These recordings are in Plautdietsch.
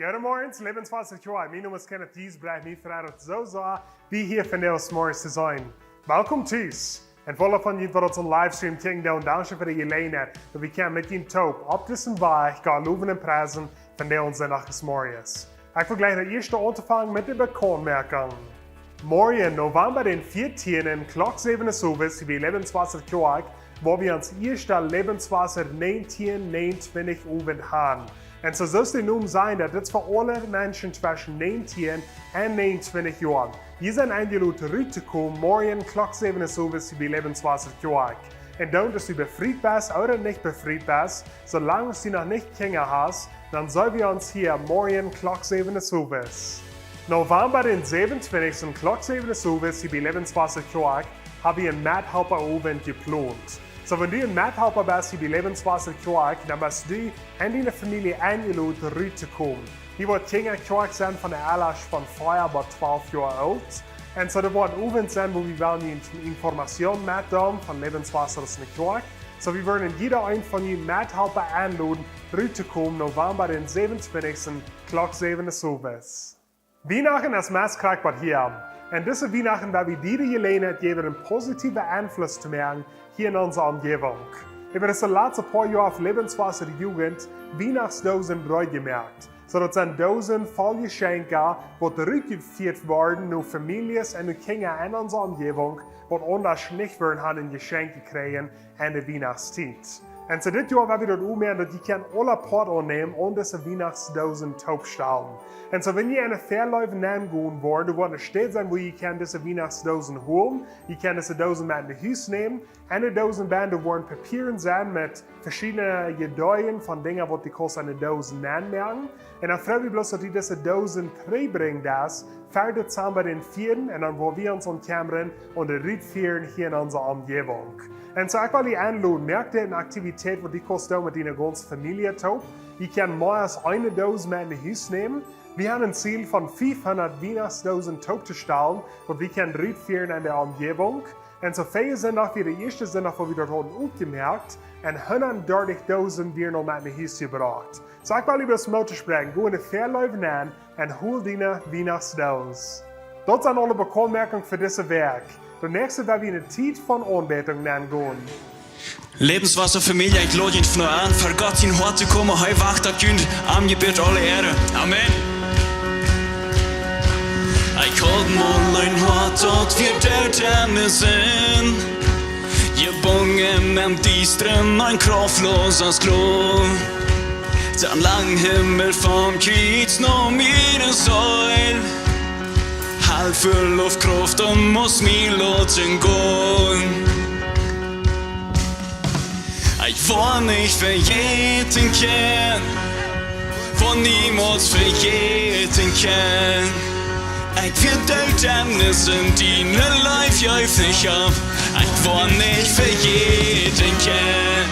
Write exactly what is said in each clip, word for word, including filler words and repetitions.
Goodemorjes, Lebenswasser Kjoakj. Mien Nomen es Kenneth Giesbrecht, mie freit daut soo sea, die hia vondoag zemorjes to sennen. Welkom tus. Un fa aule von junt waut ons opp Livestream kjikjen doonen, dankscheen fa de Jeläajenheit, daut wie kjennen met junt toop opp disen Wajch Gott lowen un priesen vondoag, ons Sindach zemorjes. Ekj well jlikj daut ieeschte aunfangen met de Bekauntmoakjunk. Morjen, November dän vieetienden, Klock säwen Uhr owes, hia bie Lebenswasser Kjoakj, woa wie ons ieeschta Lebenswasser näajentieen näajenuntwintich Owent han. Un soo aus de Nomen sajcht, daut es fa aule Menschen tweschen näajentieen un näajenuntwintich Joa. Jie sent enjelot ruttokomen, morjen Klock säwen Uhr owes, hia bie Lebenswasser Kjoakj. Un dan, aus du befriet best ooda nich befriet best, soo lang aus du noch nich Kjinja hast, dan seenen wie ons hia morjen Klock säwen Uhr owes. November dän säwenuntwintichsten, Klock säwen Uhr owes, hia bie Lebenswasser Kjoakj, ha wie een Methalpa-Owent jeplont. Soo, wan du een Methalpa best hia bie Lebenswasser Kjoakj, dan best du un diene Famielje enjelot ruttokomen. Hia woat Kjinjakjoakj sennen von de Alders von vea bat twalf Joa oolt. Un soo, daut woat een Owent sennen, wua wie wellen junt Information metdeelen von Lebenswasser aus ne Kjoakj. Soo, wie wellen jieda eenen von junt Methalpa enloden, ruttokomen, November dän säwenuntwintichsten, Klock säwen Uhr owes. Wienachten es meist krakjt bat hia. Un dise Wienachten well wie die de Jeläajenheit jäwen, een positiewen Enfluss to moaken hia en onse Omjäwunk. Wie haben de latste poa Joa aus Lebenswasser Jugend Wienachtsdoosen reed jemoakt. Soo daut sent Doosen voll Jeschenkja, waut rutjefieet woaren no Famieljes un no Kjinja en onse Omjäwunk, waut aundasch nich wudden haben een Jeschenkj jekjräajen en de Wienachtstiet. Un soo dit Joa well wie daut ommoaken, daut jie kjennen aule Poat aunnämen un dise Wienachtsdoosen toopstalen. Un soo, wan jie enne Fäaläwen nengonen woaren, doa woat eene Städ sennen, wua jie kjennen dise Wienachtsdoosen holen. Jie kjennen dise Doosen met no Hus nämen. Un de Doosen bennen, doa woaren Papieren sennen met veschiedne Ideeen von Dinja, waut du kaust enne Doosen nenmoaken. Un dan froag wie bloos, daut du dise Doosen trigjbrinjst, fa Dezamba dän vieeden, un dan woa wie ons aun kjemren un dee rutfieren hia en onse Omjäwunk. Un soo, ekj well die enloden, moak dit eene Aktivität, waut du kaust doonen met diene gaunze Famielje toop. Jie kjennen mea aus eene Doos met no Hus nämen. Wie haben een Ziel von fiefhundat Wienachtsdoosen tooptostalen, waut wie kjennen rutfieren en de Omjäwunk. Un soo väaje Sindach wia de ieeschte Sindach, wua wie daut hauden opjemoakt, un hundatdartich Doosen wieren aul met no Hus jebrocht. Soo, ekj well die bloos Moot toospräakjen, go enne Fäaläwen nen un hol diene Wienachtsdoos. Daut sent aule Bekauntmoakjungen fa dise Wäakj. De näakjste woa wie enne Tiet von Aunbädunk nengonen. Lebenswasser Famielje, ekj lod junt von nu aun, ver Gott sien Hoat to komen, hee wacht opp junt, am jebieet aule Ehre. Amen. Ekj haud mol een Hoat, daut wia doot enne Sind, jebungen em Diestren, een krauftlosa Sklow. Dan lang Himmel vom Kjriez no miene Seel. Voll Krauft un must mie loten gonen. Ekj woa nich vejäten kjennen, woa niemols vejäten kjennen. Ekj wia doot, dan es en diene Leew jeef nich opp. Ekj woa nich vejäten kjennen.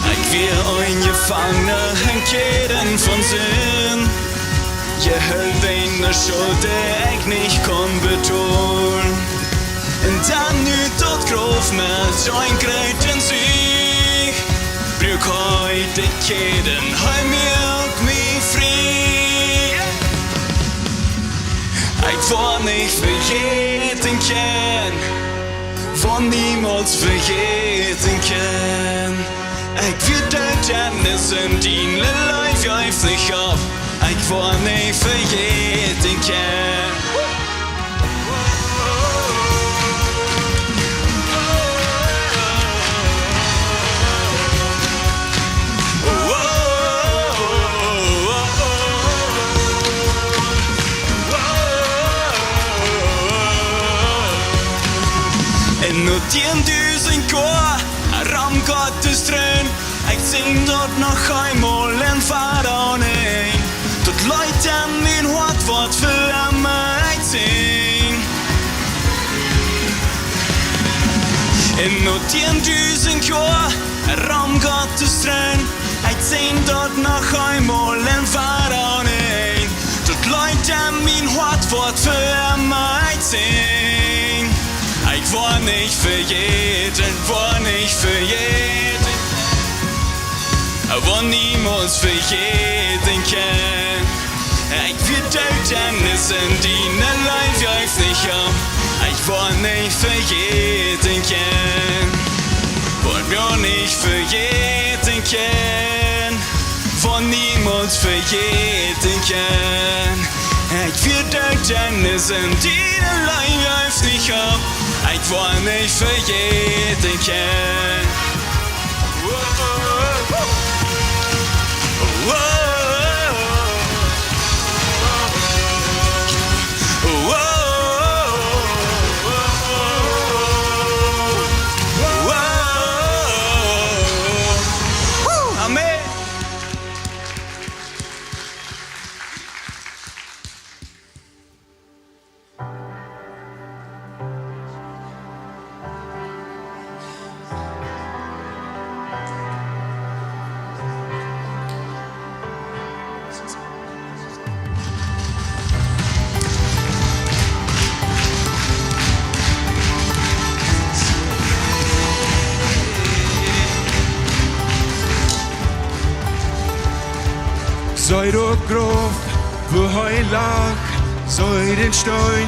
Ekj wia een Jefangna en Kjäden von Sind. Jehoolt eene Schult, dee ekj nich kunn betolen. Un dan nu daut Grauf met sien grooten Sieg. Bruak hee de Kjäden, hee muak mie frie. Ekj woa nich vejäten kjennen, woa niemols vejäten kjennen. Ekj wia doot, dan es en diene Leew jeef nich opp. Ekj woa nich vejäten kjennen. En no tieen dusent Joa rom Gottes Troon, ekj sinj daut noch eemol en Veroninj. Daut Leet en mien Hoat woat fa emma ekj sinjen. En no tieen dusent Joa rom Gottes Troon, ekj sinj daut noch eemol en Veroninj. Daut Leet en mien Hoat woat fa emma ekj sinjen. Ekj woa nich vejäten, woa nich vejäten, woa niemols vejäten kjennen. Ekj wia doot, dan es en diene Leew jeef nich opp. Ekj woa nich vejäten kjennen, woa nich vejäten kjennen, woa niemols vejäten kjennen. Ekj wia doot, dan es en diene Leew jeef nich opp. Ekj woa nich vejäten kjennen. Amen. See daut Grauf, wua hee lach, see dän Steen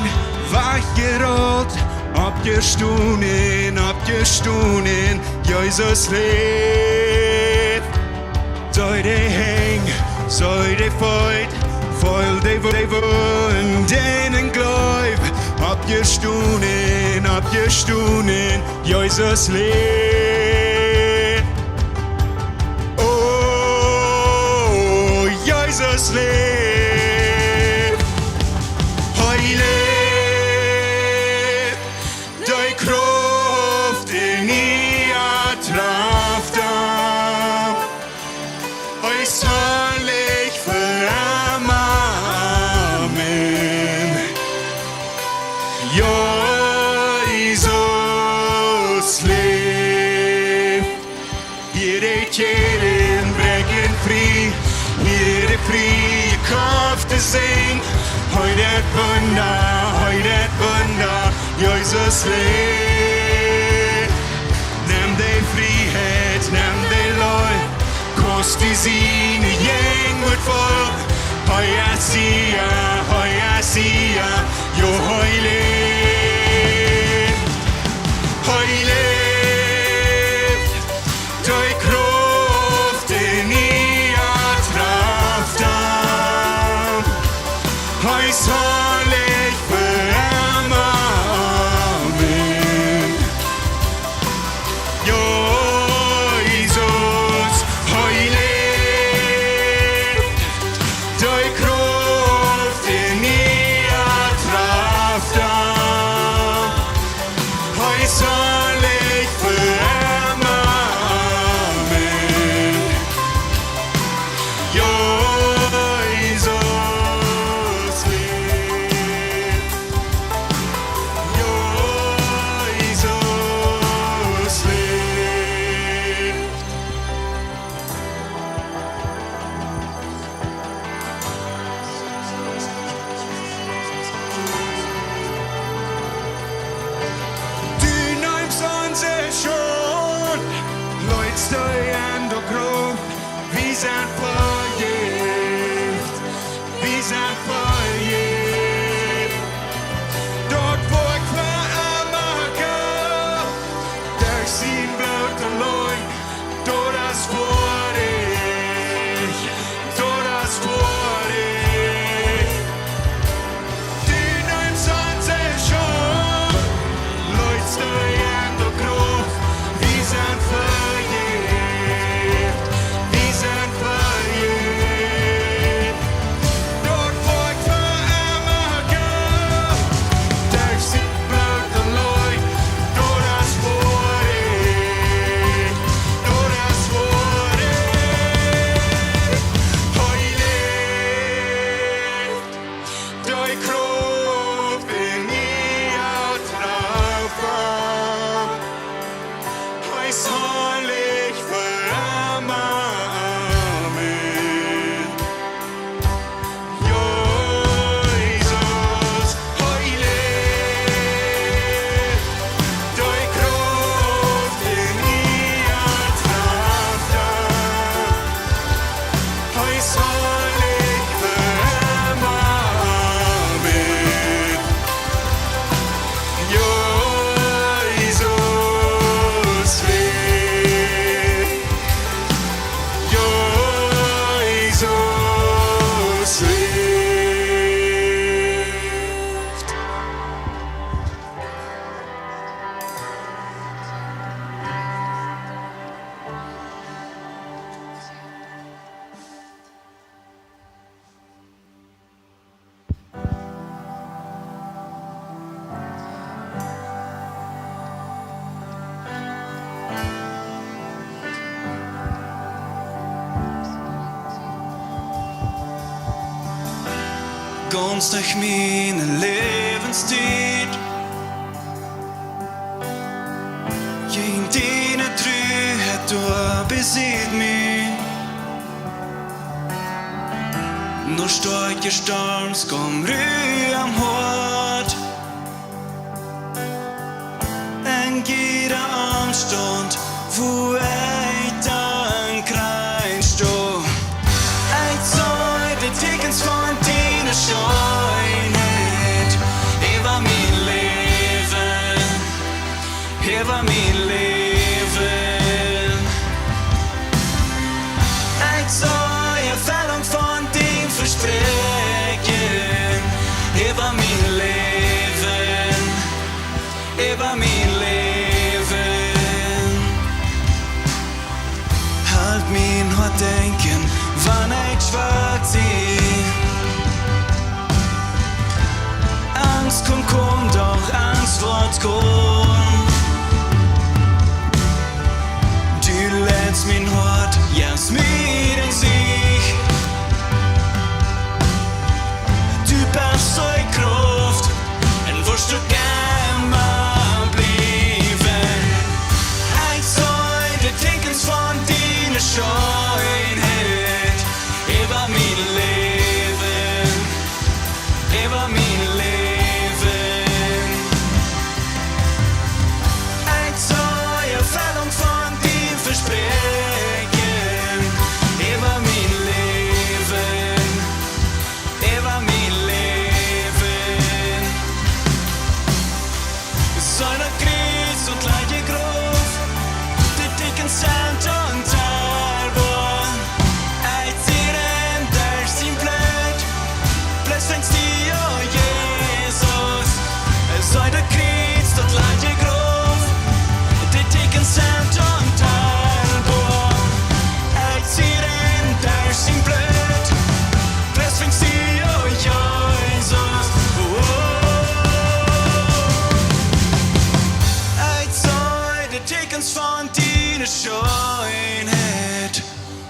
wajchjerollt, oppjestonen, oppjestonen, Jesus läft. See de Henj, see de Feet, feel de Wo-, de Wunden un jleew, oppjestonen, oppjestonen, Jesus läft. O, Jesus läft. Hee läft. De Krauft en mie traft am. Hee es harlich fa emma. Amen. Jesus läft. Hia de Kjäden bräakjen frie, hia de friee Kjraften sinjen. Hee deit Wunda, hee deit Wunda, Jesus läft. Nem de Frieheit, nem de Leew, kaust du siene Jäajenwoat feelen. Hee es hia, hee es hia, jo, hee läft. Hee läft. De Krauft en mie traft am. Hee es heilich fa emma. Amen. Jo, Jesus, hee läft. Dee Krauft en mie, Krauft doa. Hee es heilich fa emma. Amen. Jo, Jesus läft. Jo, Jesus läft. Du neemst onse Schult, leetst dee en de Gruft. Wie sent vejäft, wie sent vejäft. Daut woat fa emma goot, derch sien Bloot auleen. Daut es woarich, daut es woarich. Du neemst onse Schult, leetst dee en de Gruft. Wie sent vejäft, wie sent vejäft. Daut woat fa emma goot, derch sien Bloot auleen. Daut es woarich, daut es woarich. Hee läft, dee Krauft en mie, Krauft doa. Hee es heilich fa emma. Amen. Jesus, hee läft. Dee Krauft en mie, Krauft doa. Hee es heilich fa emma. Amen. Jesus läft. Jesus läft. Gaunz derch miene Läwenstiet jinkj diene Truheit doa bie Sied mie. No stoakje Storms kjeem Ru em Hoat. En jieda Omstaunt, wua ekj dan kjrieech, sto ekj, see de Tieekjens von diene Scheenheit äwa mien Läwen, äwa mien Läwen. Ekj see Erfellunk von dien Vespräakjen äwa mien Läwen, äwa mien Läwen. Halp mie no denkjen, wan ekj schwak sie.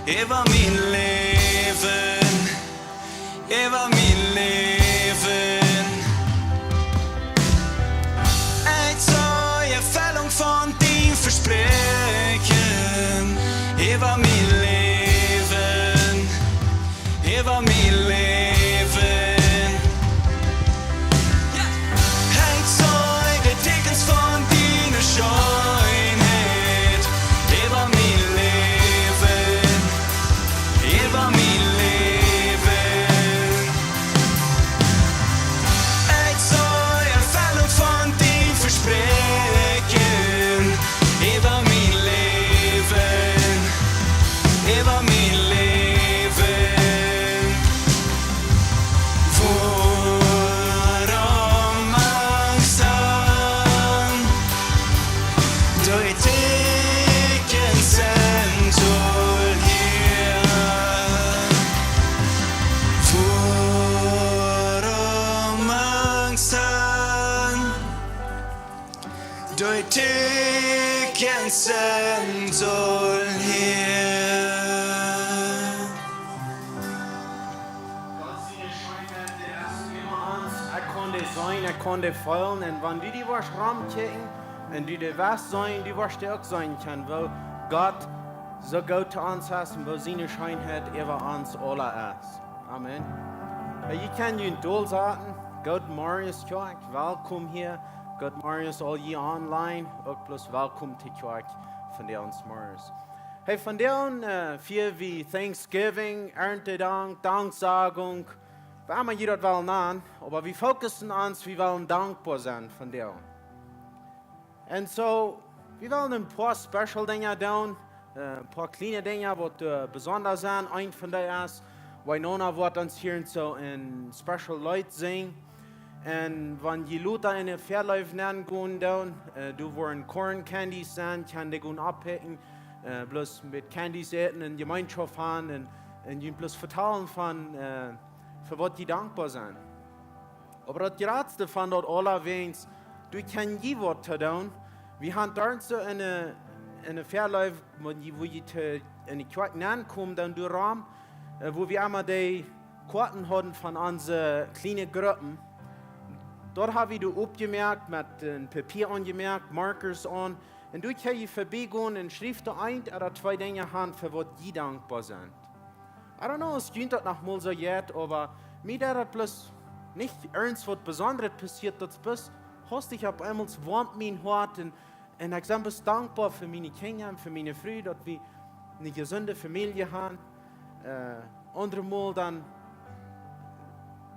Äwa mien Läwen, äwa mien Läwen. Ekj see Erfellunk von dien Vespräakjen. Äwa mien Läwen, äwa mien Läwen. Ekj see de Tieekjens von diene Scheenheit. Äwa mien Läwen, äwa mien Läwen. Ekj see Erfellunk von dien Vespräakjen. Äwa mien Läwen, äwa mien Läwen. Wuarom must dan dee Tieekjens sennen sull hia? Wuarom must dan dee Tieekjens sennen sull hia? Gott siene Scheenheit, dee es äwa ons. Ekj kaun dee seenen, ekj kaun dee feelen. Un wan du die woascht romkjikjen un du dee woascht seenen, du woascht dee uk seenen kjennen, woo Gott soo goot to ons es un woo siene Scheenheit äwa ons aula es. Amen. Hey, jie kjennen junt dolsaten. Goot Morjes, Kjoakj. Welkom hia. Goot Morjes, aul jie online. Uk bloos welkom to Kjoakj vondoag zemorjes. Hey, vondoag, äh, fieren wie Thanksgiving, Erntedank, Danksagung, woo emma jie daut wellen nanen, oba wie fokussen ons, wie wellen dankboa sennen vondoag. Un soo, wie wellen een poa special Dinja doonen, äh, een poa kjliene Dinja, waut, äh, besonda sent. Eent von dee es, Winona woat ons hia soo een special Leet sinjen. Un wan jie lota enne Väaleew nenn gonen doonen, äh, doa woaren corn candies sennen, kjenn dee gonen oppikjen, äh, bloos met Candies äten un Jemeenschoft haben un, un junt bloos vetalen von, äh, fa waut jie dankboa sent. Oba daut jratste von daut aula es, doa kjenn jie waut to doonen. Wie haben doa soo enne, enne Väaleew, wua jie, wua jie to, enne Kjoakj nenn komen, dan doa rom, äh, wua wie emma dee Koaten hauden von onse kjliene Gruppen. Daut hab wie doa oppjemoakt, met een Papia aunjemoakt, Markers aun. Un doa kjenn jie verbie gonen un schrieft doa eent ooda twee Dinja han, fa waut jie dankboa sent. I don't know, aus junt daut noch mol soo jeit, oba mie deed daut bloos nich irjent waut Besondret passieet, daut es bloos hastich opp eemol woamt mien Hoat un, un ekj sie bloos dankboa fa miene Kjinja un fa miene Fru, daut wie eene jesunde Famielje haben. Äh, aundre Mol dan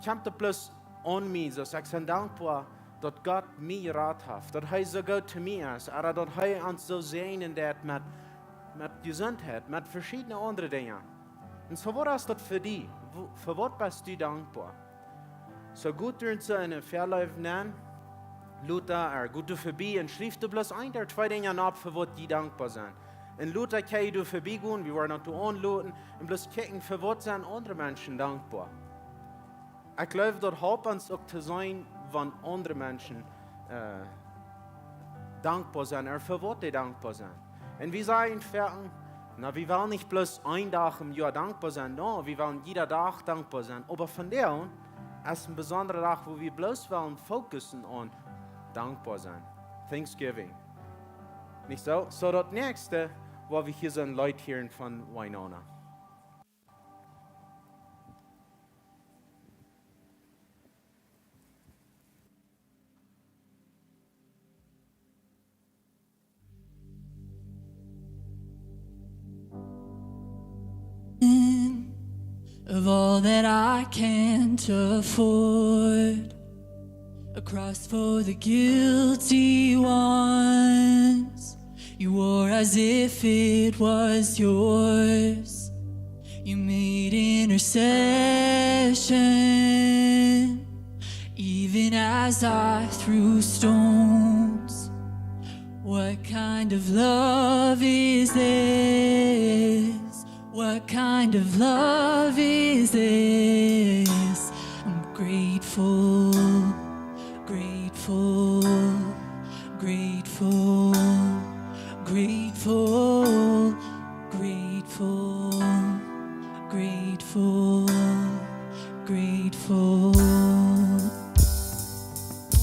kjemt daut bloos aun mie, soo ekj sie dankboa, daut Gott mie jerat haft, daut hee soo goot to mie es, ooda daut hee ons soo säajnen deit met, met Jesuntheit, met veschiedne aundre Dinja. Un soo, waut es daut fa die? Wo-, fa waut best du dankboa? Soo, go doa soo enne Väaleew nenn, lota, ooda go doa verbie un schrieft doa bloos eent ooda twee Dinja opp, fa waut jie dankboa sent. Un lota kjenn jie doa verbie gonen, wie woaren daut doa aunloten, un bloos kjikjen, fa waut sent aundre Menschen dankboa. Ekj jleew, daut halpt ons uk to seenen, wan aundre Menschen, äh, dankboa sent, ooda fa waut dee dankboa sent. Un wie sajen foaken, na, wie wellen nich bloos een Dach em Joa dankboa sennen, nä, wie wellen jieda Dach dankboa sennen. Oba vondoag es een besondra Dach, wua wie bloos wellen fokussen aun dankboa sennen. Thanksgiving. Nich soo? Soo, daut näakjste, woa wie hia soo een Leet hieren von Winona. Of all that I can't afford, a cross for the guilty ones. You wore as if it was yours. You made intercession, even as I threw stones. What kind of love is this? What kind of love is this? I'm grateful, grateful, grateful, grateful, grateful. Grateful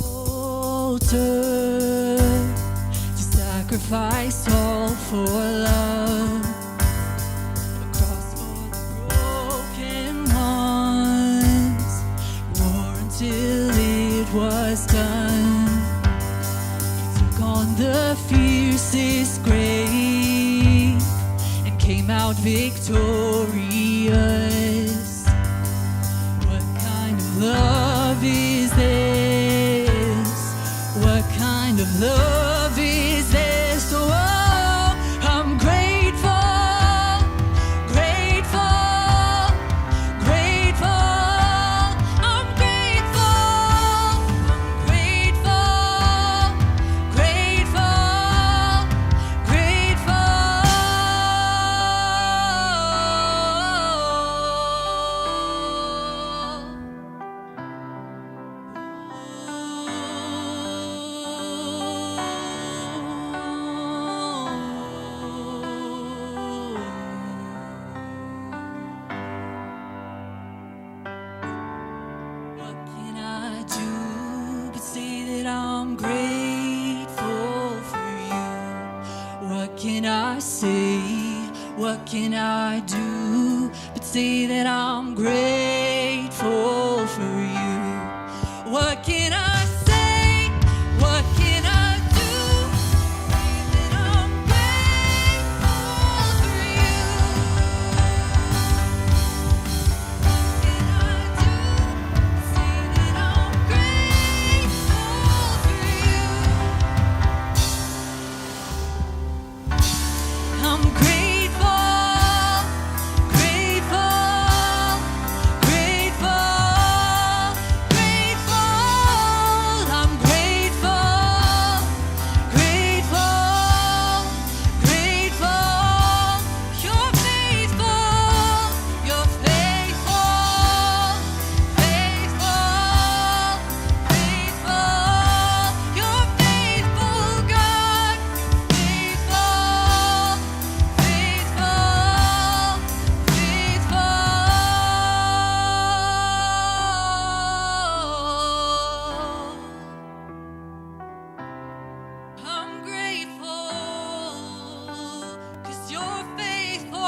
altar to sacrifice all for love. A cross for the broken ones, war until it was done. He took on the fiercest grave and came out victorious. What kind of love is this? What kind of love is this? Oh, I'm grateful, grateful, grateful. I'm grateful, I'm grateful, grateful, grateful. What can I do but say that I'm grateful for you? What can I say? What can I do but say that I'm grateful for you? What can I say? What can I do? Say that I'm grateful for you. What can I do? Say that I'm grateful for you. I'm grateful, grateful, grateful, grateful. I'm grateful, grateful, grateful. You're faithful, you're faithful, faithful, faithful. You're faithful, God. Faithful, faithful, faithful. I'm grateful 'cause you're faithful.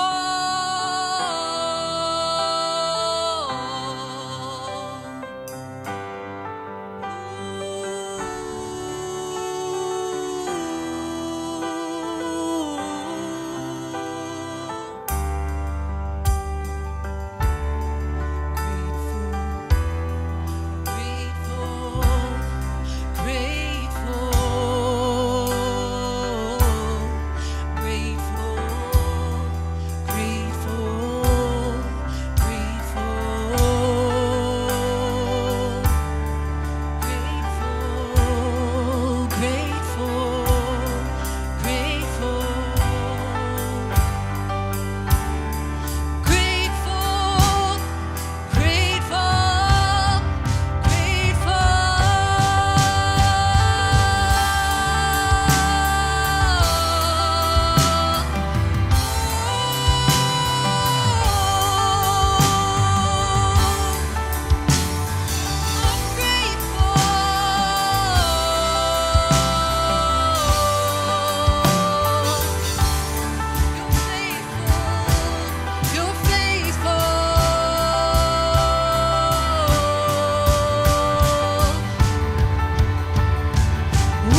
Grateful, grateful, grateful. Grateful, grateful, grateful, grateful, grateful, grateful. Grateful, grateful. I'm grateful. You're faithful. You're faithful. Ooh.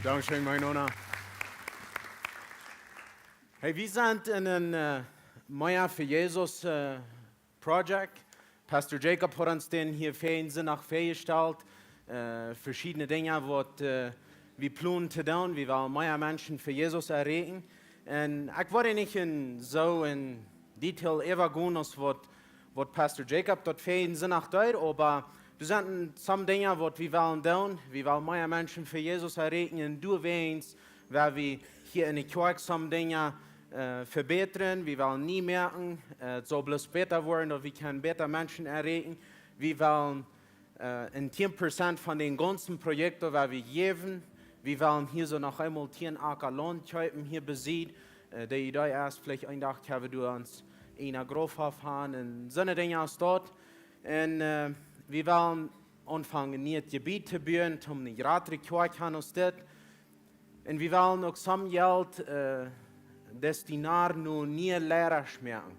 Dankscheen, mien Nona. Hey, wie sent en een, äh, Mea fa Jesus, äh, Project. Pastor Jacob haft ons dän hia väajen Sindach väajestalt. Äh, veschiedne Dinja waut, äh, wie plonen to doonen. Wie wellen mea Menschen fa Jesus erreichen. Un ekj woa nich en, soo en Detail äwagonen aus waut, waut Pastor Jacob daut väajen Sindach deed, oba Doa sent some Dinja waut wie wellen doonen. Wie wellen mea Menschen fa Jesus erreichen. Un doawäajen woa wie hia enne Kjoakj some Dinja äh, vebätren. Wie wellen nie moakjen, äh, et saul bloos bäta woaren, daut wie kjennen bäta Menschen erreichen. Wie wellen äh, een tieen Prozent von dän gaunzen Projekt, daut woa wie jäwen. Wie wellen hia soo noch eemol tieen Acka Launt kjeepen hia besied. Äh, de Idee es, veleicht een Dach kjenn wie doa ons een Groffhoff haben un soone Dinja aus daut. Un äh, wie wellen aunfangen, een nieet Jebied to buen, om eene jratre Kjoakj han aus dit. Un wie wellen uk some Jelt äh, destinaren no niee Liera moakjen.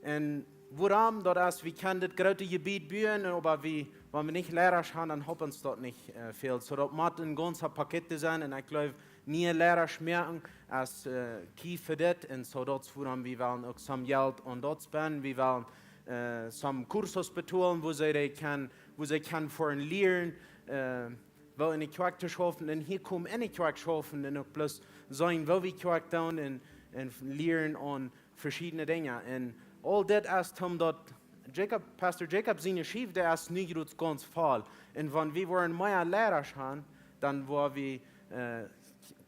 Un wuarom? Daut es, wie kjennen dit groote Jebied buen, oba wie, wan wie nich Liera haben, dan halpt ons daut nich äh, väl. Soo daut mott een gaunza Paket sennen. Un ekj jleew, niee Liera moakjen es äh, key fa dit. Un soo daut es wuarom wie wellen uk some Jelt aun daut spenden. Wie wellen äh, some Kursus betolen, wua see dee kjennen, wua see kjennen fa een lieren, äh, woo enne Kjoakj to schaufen un hia komen enne Kjoakj schaufen un uk bloos seenen, woo wie Kjoakj doonen un, un lieren aun veschiedne Dinja. Un aul dit es om daut Jacob, Pastor Jacob siene Schiew, dee es nu jrods gaunz voll. Un wan wie woaren mea Liera haben, dan woa wie äh,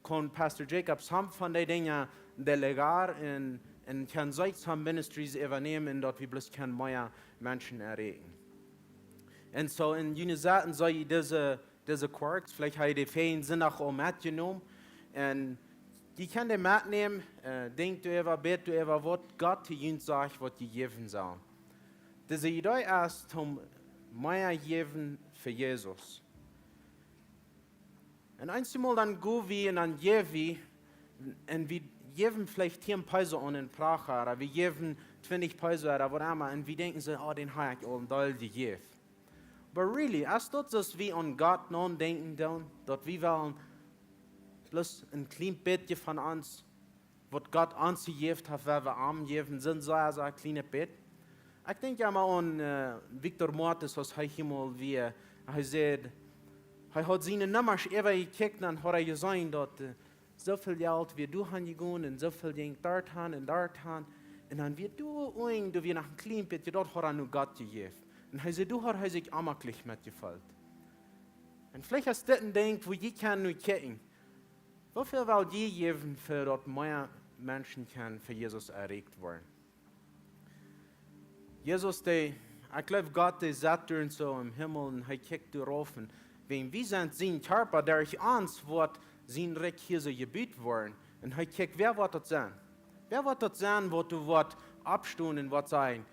kaun Pastor Jacob some von dee Dinja delegaren un, un kjennen see some ministries äwanämen un daut wie bloos kjennen mea Menschen erreichen. Un soo en june Saten see jie dise, dise Kjoakjs, veleicht ha jie dee väajen Sindach aul metjenomen. Un jie kjennen dee metnämen, äh, denkjt doaräwa, bät doaräwa, waut Gott to junt sajcht, waut jie jäwen sellen. Dise Idee es, om mea jäwen fa Jesus. Un eenjemol dan go wie un dan jäw wie, un wie jäwen veleicht tieen Peso aun een Pracha, ooda wie jäwen twintich Peso ooda waut emma, un wie denkjen soo, oh, dän ha ekj aul een Deel jejäft. But really, es daut soo aus wie aun Gott nodenkjen doonen, daut wie wellen bloos een kjlien bät von ons, waut Gott ons jejäft haft, woa wie am jäwen, sent soo, soo een kjlienet bät. Ekj denkj emma aun äh, Victor Mortis, aus hee hia mol wia, hee säd, hee haud siene Nummasch äwajekjikjt un haud hee jeseenen, daut äh, soo väl Jelt wia doa han jegonen un soo väl jinkj doa han un doa han. Un dan wia doa unjen, doa wia noch een kjlien bät, daut haud hee no Gott jejäft. Un hee säd, doa haud hee sikj aunjeneem met jefeelt. Un veleicht es dit een Dinkj, wua jie kjennen no kjikjen. Woo väl well jie jäwen, fa daut mea Menschen kjennen fa Jesus erreicht woaren? Jesus, dee, ekj jleew, Gott, dee sett doa soo em Himmel un hee kjikjt doa rauf. Un wan wie sent sien Kjarpa, derch ons woat sien Rikj hia soo jebuut woaren. Un hee kjikjt, wäa woat daut sennen? Wäa woat daut sennen, waut doa woat oppstonen un woat sajen,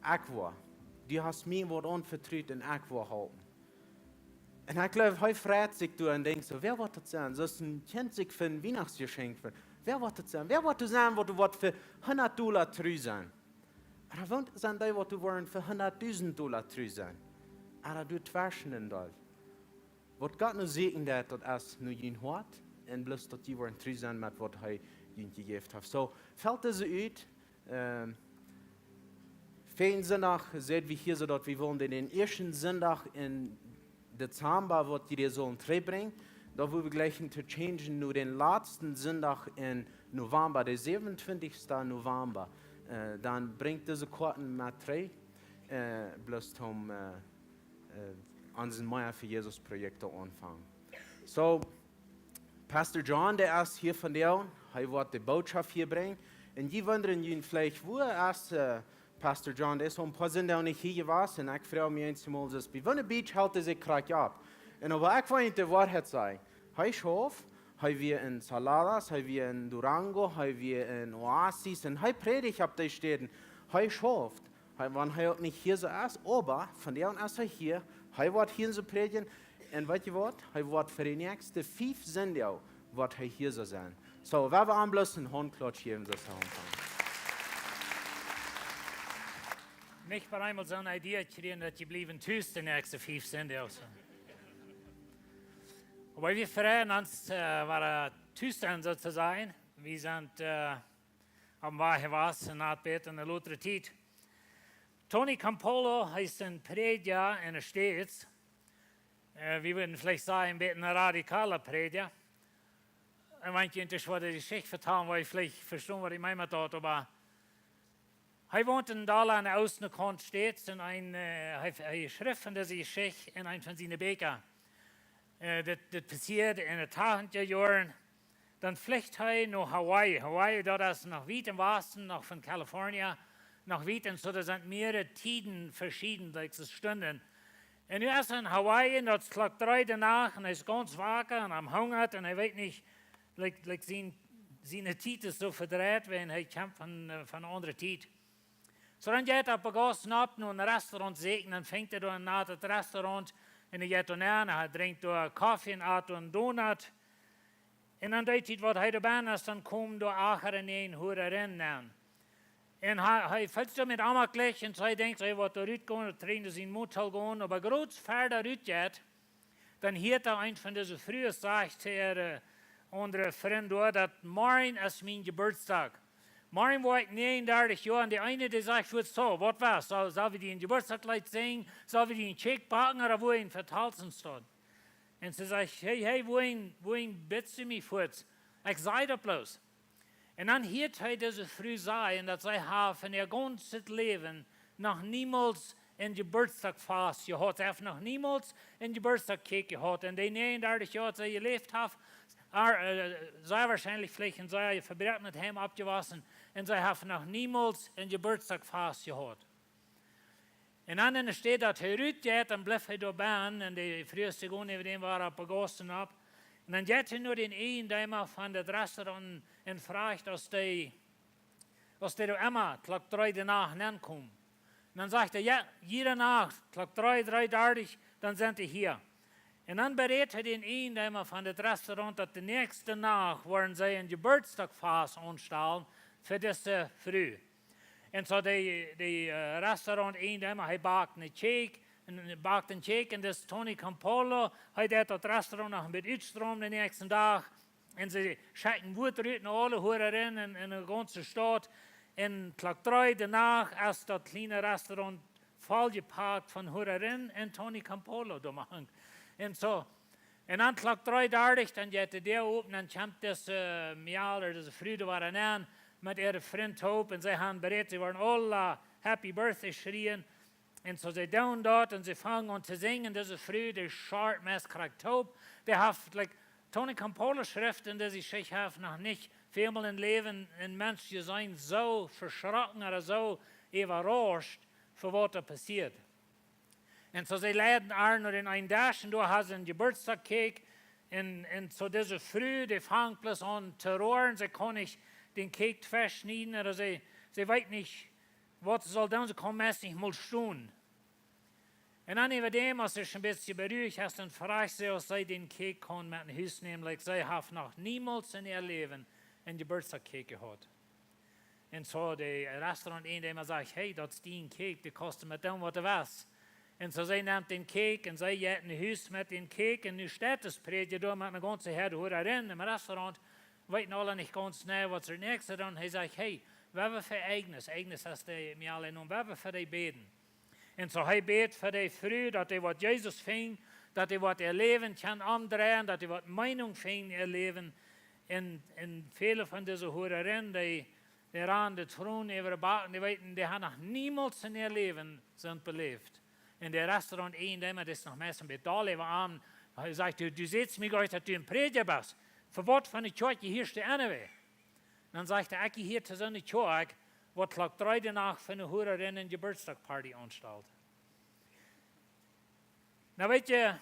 ekj woa. Du hast mie waut aunvetrut un ekj woa halpen. Un ekj jleew, hee freit sikj doa un denkjt soo, wäa woat daut sennen? Soo aus een Kjint sikj fa een Wienachtsjeschenkj freit. Wäa woat daut sennen? Wäa woat daut sennen, waut doa woat fa hundat Dolla tru sennen? Ooda waut sent dee, waut doa woaren fa hundatdusent Dolla tru sennen? Ooda doa tweschen en Deel. Waut Gott nu sieekjen deit, daut es nu jun Hoat un bloos daut jie woaren tru sennen met waut hee junt jejäft haft. Soo, felt dise ut, ähm, väajen Sindach säd wie hia soo, daut wie wellen dän, dän ieeschten Sindach en Dezamba, waut jie dee sellen trigjbrinjen. Dan woa wie jlikj to changen no dän latsten Sindach en Novamba, dän säwenuntwintichsten Novamba. Äh, dan brinjt dise Koaten met trigj, äh, bloos om äh, äh, aun sien Mea fa Jesus Projekt aunfangen. Soo, Pastor John, dee es hia vondoag, hee woat de Bootschoft hia brinjen. Un jie wundren junt veleicht, wua es äh, Pastor John? Dee es aul een poa Sindach nich hia jewast. Un ekj froag mie eenjemol, soo, bie woone Beach helt hee sikj krakjt opp? Un oba ekj well junt de Woarheit sajen. Hee schauft, hee wia en Saladas, hee wia en Durango, hee wia en Oasis. Un hee prädicht opp dee Städen. Hee schauft. Hee, wan hee uk nich hia soo es, oba vondoag es hee hia. Hee woat hia soo prädjen. Un weet jie waut? Hee woat fa de näakjste fief Sindach woat hee hia soo sennen. Soo, wie wellen am bloos een Hauntklotsch jäwen, soo aus hee aunfangen. Nich bie eemol soon Idee kjrieen, daut jie bliewen tus de näakjste fief Sindach. Oba wie freien ons, äh, wada tus to sennen, soo to sajen. Wie sent äh, opp dän Wajch jewast, un daut bät en de latste Tiet. Tony Campolo, hee es een Prädja en de States. Äh, wie wudden veleicht sajen, een bät een radikaula Prädja. Un wan ekj junt ieescht waut de Jeschicht vetalen, woa jie veleicht vestonen, waut ekj meen met daut, oba Hee wont en Dallas aun de Oostkaunt States un een, äh, hee, hee schrift von dise Jeschicht en eent von siene Bieekja. Äh, dit, dit passieed en de tachentja Joaren. Dan flicht hee no Hawaii. Hawaii, daut es noch wiet em Wasten, noch von California, noch wiet. Un soo, doa sent mearere Tieden veschieden, like, soo Stunden. Un nu es hee en Hawaii un daut es Klock dree de Nacht un hee es gaunz waka un am hungat un hee weet nich, like, like sien, siene Tiet es soo vedreit, wiels hee kjemt von, äh, von eene aundre Tiet. Soo dan jeit hee opp de Gauss nopp no een Restaurant sieekjen un finjt hee doa een neet Restaurant un hee jeit doa nenn, hee drinkjt doa Koffe un at doa een Donut. Un dan deed hee waut hee doa bennen es, dan kjeemen doa achteren een Huararin nenn. Un hee, hee feelt sikj met emma jlikj un hee denkjt, hee woat doa rut gonen, daut drinjt sien Motel gonen, oba groz wieda rut jeit, dan hieet hee eent von dise Frues sajcht to äare, äh, aundre Frind doa, daut: "Morjen es mien Jeburtsdach. Morjen woa ekj nieejendartich Joa." Un de eene, dee sajcht: "Waut, soo, waut wia? Saul, saul wie die een Jeburtsdachleet sinjen? Saul wie die een Cake backen, ooda woo een Vertalsen stonen?" Un see sajcht: "Hey, hey, wuarom, wuarom bitst du mie fuaz? Ekj saj daut bloos." Un dan hieet hee dise Fru sajen, daut see haft en äa gaunzet Läwen noch niemols een Jeburtsdachfast jehaut. See haft noch niemols een Jeburtsdachcake jehaut. Un dee nieejendartich Joa, daut see jeläft haft, ar-, äh, sea woarschienlich veleicht en sea vebroakenet Heim oppjewossen. Un see haft noch niemols een Jeburtsdachfast jehaut. Un dan en de Städ daut hee rut jeit, dan blift hee doa bennen un de Frues, dee gonen äwa däm, woaren opp de Gauss nopp. Un dan jeit hee no dän Eajendeema von daut Restaurant un frajcht, aus dee, aus dee doa emma Klock dree de Nacht nenkomen. Un dan sajcht hee: "Jo, jiede Nacht, Klock dree, dree dartich, dan sent dee hia." Un dan berät hee dän Eajendeema von daut Restaurant, daut de näakjste Nacht woaren see een Jeburtsdachfast aunstalen fa dise Fru. Un soo dee, dee, äh, Restaurant-Eajendeema, hee backt een Cake, un backt een Cake, un dis Tony Campolo, hee deit daut Restaurant noch een bät utstromen dän näakjsten Dach. Un see schekjen Wuat rut no aule Huararin en, en de gaunze Staut. Un Klock dree de Nacht es daut kjliene Restaurant volljepakt von Huararin un Tony Campolo doa mank. Un soo, un dan Klock dree dartich, dan jeit de Däa op un dan kjemt dise, äh, Mejal ooda dise Fru doa wada nenn met äare Frind toop. Un see han berät, see woaren aula Happy Birthday schrieen. Un soo see doonen daut un see fangen aun to sinjen. Dise Fru, dee schort meist krakjt toop. Dee haft, like, Tony Campolo schrift en dise Jeschicht, hee haft noch nich väl mol em Läwen een Mensch jeseenen, soo veschrocken ooda soo äwarauscht von waut doa passieet. Un soo see leiden äa no dän eenen Desch un doa haud see een Jeburtsdachcake. Un, un soo dise Fru, dee fangt bloos aun to roaren, see kaun nich dän Cake tweischnieden, ooda see, see weet nich, waut see saul doonen, see kaun meist nich mol stonen. Un dan äwa däm, aus see sikj een bät beruhigt haft, dan frajcht see, aus see dän Cake kaun met no Hus nämen, like, see haft noch niemols en äa Läwen een Jeburtsdachcake jehaut. Un soo de Restaurant-Eajendeema sajcht: "Hey, daut es dien Cake, dee kaust du met doonen waut du west." Un soo see nemt dän Cake un see jeit no Hus met dän Cake. Un nu steit de Prädja doa met eene gaunze Häad Huararin em Restaurant, weeten aula nich gaunz jeneiw, waut see daut näakjste doonen. Hee sajcht: "Hey, wie haben fa Agnes, Agnes es de Mejal äa Nomen, wie haben fa dee bäden." Un soo hee bät fa dee Fru, daut dee woat Jesus finjen, daut dee woat äa Läwen kjennen omdreien, daut dee woat Meenunk finjen en äa Läwen. Un, un väle von dise Huararin, dee, dee ranen de Tronen äwa de Backen, dee weeten, dee haben noch niemols en äa Läwen soont beläft. Un de Restaurant-Eajendeema, dee es noch meist een bät doll äwa am. Hee sajcht: "Du, du sajchst mie goanich, daut du een Prädja best. Fa waut fa eene Kjoakj jehieescht du anyway?" Dan sajcht hee: "Ekj jehia to soone Kjoakj, waut Klock dree de Nacht fa eene Huararin eene Jeburtsdachparty aunstalt." Nu weet jie,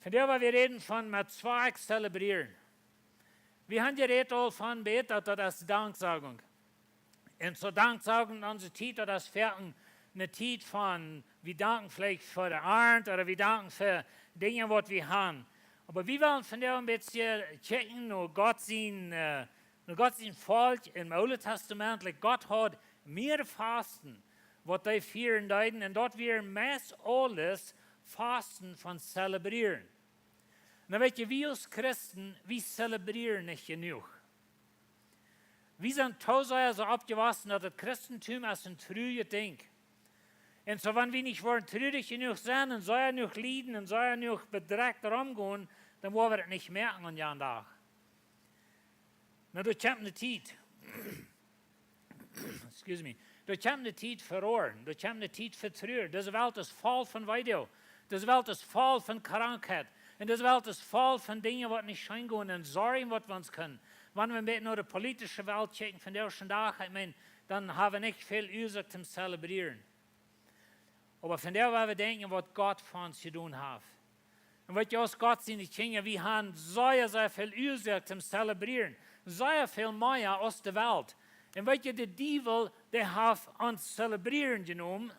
vondoag woa wie räden von met Zwakj zelebrieren. Wie haben jerät aul von bät, daut, daut es Danksagung. Un soo Danksagung en onse Tiet, daut es foaken eene Tiet von, wie danken veleicht fa de Arnt ooda wie danken fa Dinja, waut wie haben. Oba wie wellen vondoag een bät kjikjen no Gott sien, äh, no Gott sien Volkj em Oolen Tastament. Like, Gott haud mearere Fasten, waut dee fieren deeden, un daut wia meist aules Fasten von zelebrieren. Nu weet jie, wie aus Christen, wie zelebrieren nich jenuach. Wie sent too sea soo oppjewossen, daut daut Christentum es een truajet Dinkj. Un soo, wan wie nich woaren trurich jenuach sennen un sea jenuach lieden un sea jenuach bedrekjt romgonen, dan woa wie daut nich moakjen aun jan Dach. Nu, daut kjemt eene Tiet. Excuse me. Doa kjemt ne Tiet fa Roaren, doa kjemt ne Tiet fa Trua. Dise Welt es voll von Weedoag. Dise Welt es voll von Krankheit. Un dise Welt es voll von Dinja, waut nich scheen gonen, un Sorjen, waut wie ons kjennen. Wan wie een bät no de politische Welt kjikjen vondoag dän Dach, ekj meen, dan hab wie nich väl Uasoak toom celebrieren. Oba vondoag woa wie denkjen, waut Gott fa ons jedonen haft. Un weet jie, aus Gott siene Kjinja, wie haben sea, sea väl Uasoak toom celebrieren. Sea väl mea aus de Welt. Un weet jie, de Diewel, dee haft ons celebrieren jenomen.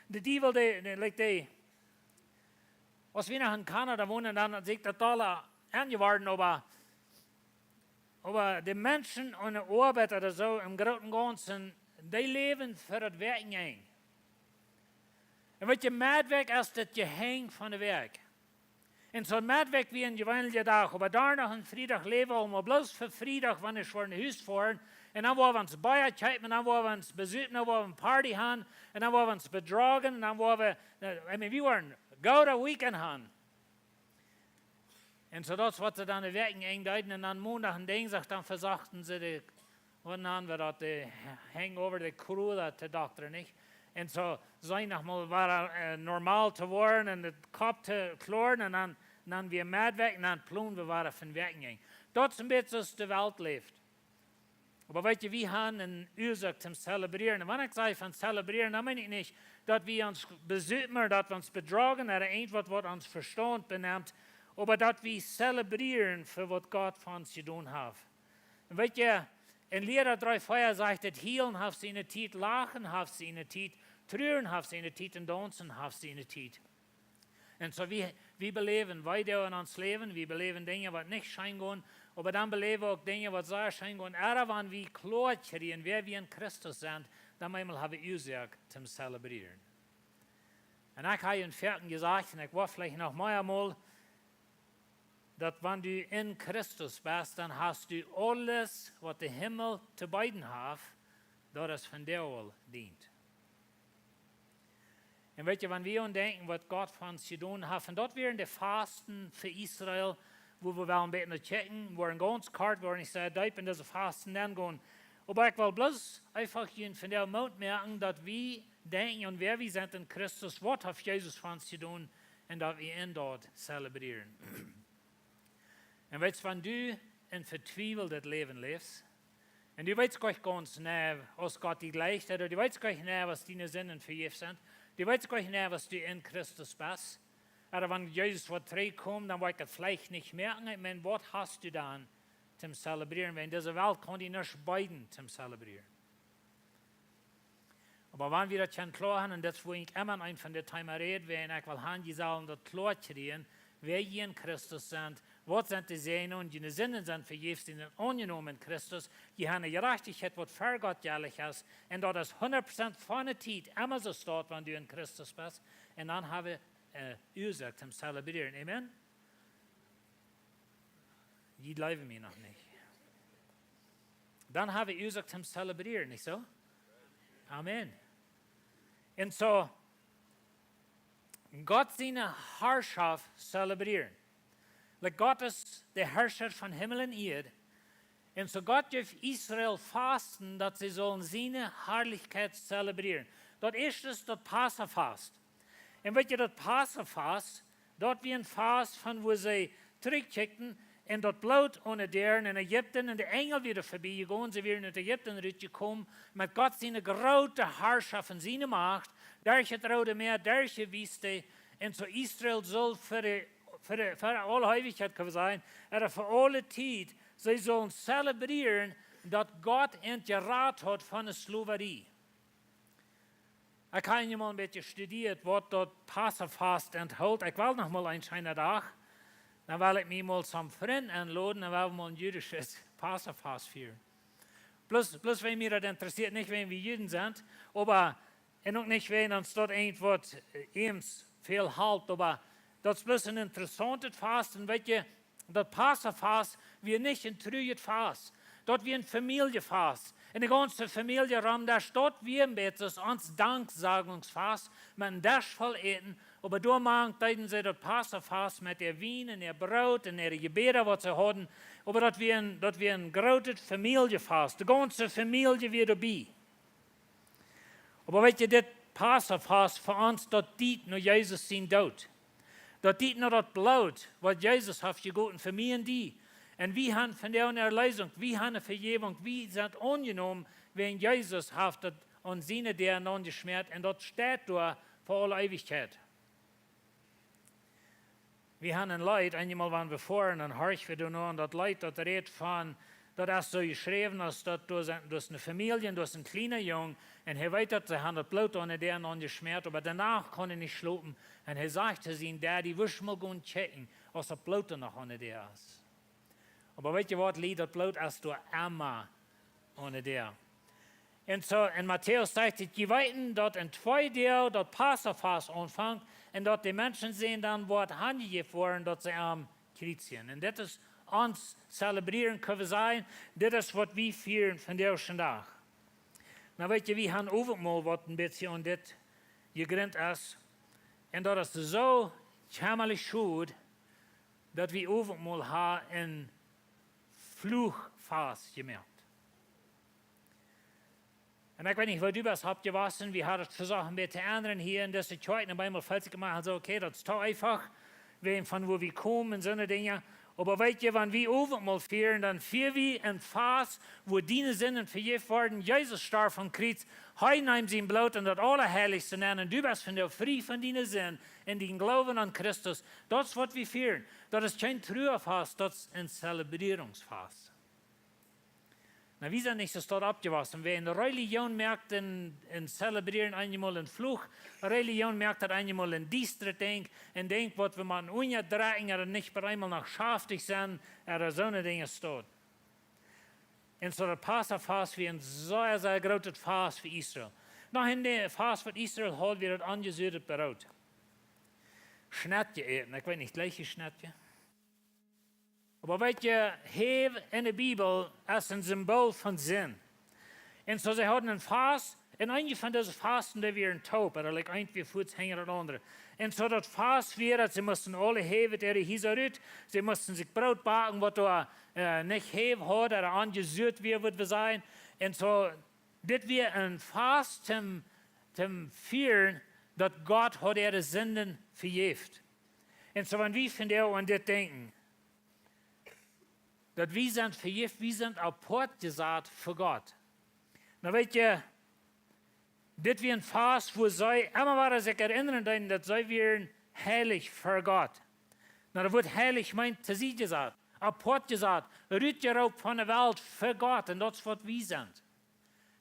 De Diewel, dee, dee, like dee, aus wie noch en Kanada wonden, dan es daut dolla aunjeworden, oba, oba de Menschen un de Oabeida ooda soo em grooten Gaunzen, dee läwen fa daut Wäakjenenj. Un weet jie, Meddwäakj es daut Jehenj von de Wäakj. Un soo Meddwäakj wia een jeweenelja Dach, oba Donnadach un Friedach läwen wie aul mau bloos fa Friedach, wan wie wudden no Hus foaren. Un dan woa wie ons Bia kjeepen, un dan woa wie ons besupen, dan woa wie een Party haben, un dan woa wie ons bedroagen, un dan woa wie, eh, I mean, wie woaren goodet Weekend haben. Un soo daut es waut see dan de Wäakjenenj deeden, un dan Mondach un Dinjsdach dan vesochten see de, waut nanen wie daut, de hangover, de cruda to doktren, nich? Un soo, Sindach mol wada, eh, normal to woaren un dän Kopp to kloaren, un dan, dan wia Meddwäakj, un dan plonen wie wada fa Wäakjenenj. Daut es een bät soo aus de Welt läft. Oba weet jie, wie haben eene Uasoak toom celebrieren. Un wan ekj saj von celebrieren, dan meen ekj nich, daut wie ons besupen, daut wie ons bedroagen, ooda irjentwaut, waut ons Vestaunt benemt, oba daut wie celebrieren fa waut Gott fa ons jedonen haft. Un weet jie, en Lieda dree vea sajcht et: Hielen haft siene Tiet, Lachen haft siene Tiet, Truaren haft siene Tiet un Daunzen haft siene Tiet. Un soo, wie, wie beläwen Weedoag en ons Läwen, wie beläwen Dinja, waut nich scheen gonen, oba dan beläwen wie uk Dinja, waut sea scheen gonen. Ea wan wie kloa kjrieen, wäa wie en Christus sent, dan meenmol hab wie Uasoak toom celebrieren. Un ekj hab en Varschen jesajcht, un ekj woa veleicht noch mea mol, daut wan du en Christus best, dan hast du aules, waut de Himmel to beeden haft, daut es vondoag aul dient. Un weet jie, wan wie aun denkjen, waut Gott fa ons jedonen haft, un daut wieren de Fasten fa Israel, wua wie wellen een bät no kjikjen, woaren gaunz kort, woaren nich sea deep en dise Fasten nengonen. Oba ekj well bloos eefach junt vondoag Moot moaken, daut wie denkjen aun wäa wie sent en Christus, waut haft Jesus fa ons jedonen, un daut wie en daut celebrieren. Un weetst, wan du en vetwieweldet Läwen läfst, un du weetst goanich gaunz nau, aus Gott die jlikjt, ooda du weetst goanich nau, aus diene Sinden vejäft sent, du weetst goanich nau, aus du en Christus best, ooda wan Jesus woat trigjkomen, dan woat daut veleicht nich mea. Ekj meen, waut hast du dan toom celebrieren? Wan dise Welt kaun die nuscht beeden toom celebrieren. Oba wan wie daut kjennen kloa haben, un daut es wua ekj emma aun een von de Thema räd, wan ekj well haben, jie sellen daut kloa kjrieen, wäa jie en Christus sent, waut sent de Säajnungen, un june Sinden sent vejäft, jie sent aunjenomen en Christus, jie haben eene Jerajchtichkjeit, waut fa Gott jelikj es, un daut es hundat Prozent von de Tiet, emma soo staut, wan du en Christus best, un dan hab wie, eh, Uasoak toom celebrieren. Amen? Jie jleewen mie noch nich. Dan hab wie Uasoak toom celebrieren, nich soo? Amen. Un soo, Gott siene Harschoft celebrieren. Like, Gott es de Harscha von Himmel un Ieed. Un soo Gott jeef Israel Fasten, daut see sullen siene Harlichkjeit celebrieren. Daut ieeschte es daut Passafast. Un weet jie, daut Passafast, daut wia een Fast von wua see trigjkjikjten un daut Bloot aun de Däaren en Ägipten, un de Enjel wieren verbie jegonen, see wieren ut Ägipten rutjekomen met Gott siene groote Harschoft un siene Macht, derch daut Roode Mäa, derch de Wiest, un soo Israel sull fa de, fa de, fa aule Eewichkjeit, kaun wie sajen, ooda fa aule Tiet, see sullen celebrieren, daut Gott an jerat haud von de Sklowarie. Ekj hab nu mol een bät jestudieet, waut daut Passafast enthelt. Ekj well noch mol een scheena Dach, dan well ekj mie mol some Frind enloden, dan well wie mol een jüdischet Passafast fieren. Plus, plus, wan mie daut interessieet, nich wan wie Juden sent, oba, un uk nich wan ons daut irjentwaut, eh, eems väl halpt, oba daut es plus een interessauntet Fast. Un weet jie, daut Passafast wia nich een trujet Fast. Daut wia een Famieljefaust. Un de gaunze Famielje rom, daut wia een bät soo ons Danksagungsfaust, met een Desch voll Äten. Oba doa mank deeden see daut Passafaust met äa Wien un äa Broot un äare Jebäda, waut see hauden. Oba daut wia een, daut wia een grootet Famieljefaust. De gaunze Famielje wia doabie. Oba weet jie, dit Passafaust fa ons, daut diet no Jesus sien Doot. Daut diet no daut Bloot, waut Jesus haft jegoten fa mie un die. Un wie han vondoag eene Erleesunk, wie han eene Vejäwunk, wie sent aunjenomen, wäajen Jesus haft daut aun siene Däa aunjeschmäat un daut steit doa fa aule Eewichkjeit. Wie han een Leet, eenjemol wan wie foaren, dan horch wie doano, un daut Leet, daut rät von, daut es soo jeschräwen, aus daut doa sent, doa es eene Famielje, doa es een kjliena Jung, un hee weet daut, see han daut Bloot aun de Däa aunjeschmäat, oba doano kaun hee nich schlopen. Un hee sajcht to sien Daddy: "Wurscht mol gonen kjikjen, aus daut Bloot doa noch aun de Däa es." Oba weet jie waut, Lied, daut Bloot es doa emma aun de Däa. Un soo, en Matäus sajcht et: "Jie weeten, daut en twee Doag daut Passafaust aunfangt un daut de Menschensän dan woat hanjejäft woaren, daut see am kjriezjen." Un dit es ons Zelebrieren, kjenn wie sajen, dit es waut wie fieren vondoag dän Dach. Nu weet jie, wie han Owentmol, waut een bät aun dit jegrunt es. Un daut es soo kjämmerlich schod, daut wie Owentmol ha een Fluchfaust jemoakt. Un ekj weet nich, woo du best oppjewossen, wie haben daut vesocht een bät to endren hia en dise Kjoakj. Un opp eemol felt sikj mau soo, okay, daut es too eefach, wäajen von wua wie komen un soone Dinja. Oba weet jie, wan wie Owentmol fieren, dan fieren wie een Faust, wua diene Sinden vejäft worden. Jesus storf aum Kjriez, hee neem sien Bloot un daut Aulaheilichste nenn. Un du best vondoag frie von diene Sind en dien Gloowen aun Christus. Daut es waut wie fieren. Daut es kjeen Truafaust, daut es een Zelebrierungsfaust. Nu, wie sent nich soo stoakj oppjewossen. Wäajen Relijoon moakt een, een Zelebrieren eenjemol een Fluch. Relijoon moakt daut eenjemol een diestret Dinkj. Een Dinkj, waut wie mau unjadrekjen, daut nich opp eemol noch schaftich sent, ooda soone Dinja stonen. Un soo daut Passafaust wia een sea, sea grootet Faust fa Israel. Noch een Faust, waut Israel haud, wia daut onjesuatet Broot. Schnetje äten, ekj weet nich, jlikj jie Schnetje? Oba weet jie, Heew en de Bibel es een Symbool von Sind. Un soo, see hauden een Faust, un eenje von dise Fausten, dee wieren toop, ooda like eent wia fuaz hinja daut aundre. Un soo daut Faust wia, daut see musten aule Heew äare Hiesa rut, see musten sikj Broot backen, waut doa, äh, nich Heew haud, ooda onjesuat wia, wudd wie sajen. Un soo, dit wia een Faust toom, toom fieren, daut Gott haud äare Sinden vejäft. Un soo, wan wie vondoag aun dit denkjen, daut wie sent vejäft, wie sent apoat jesat fa Gott. Nu weet jie, dit wia een Faust, wua see emma wada sikj erinnren deeden, daut see wieren heilich fa Gott. Nu, daut Wuat heilich meent to Sied jesat, apoat jesat, rutjeroopt von de Welt fa Gott, un daut es waut wie sent.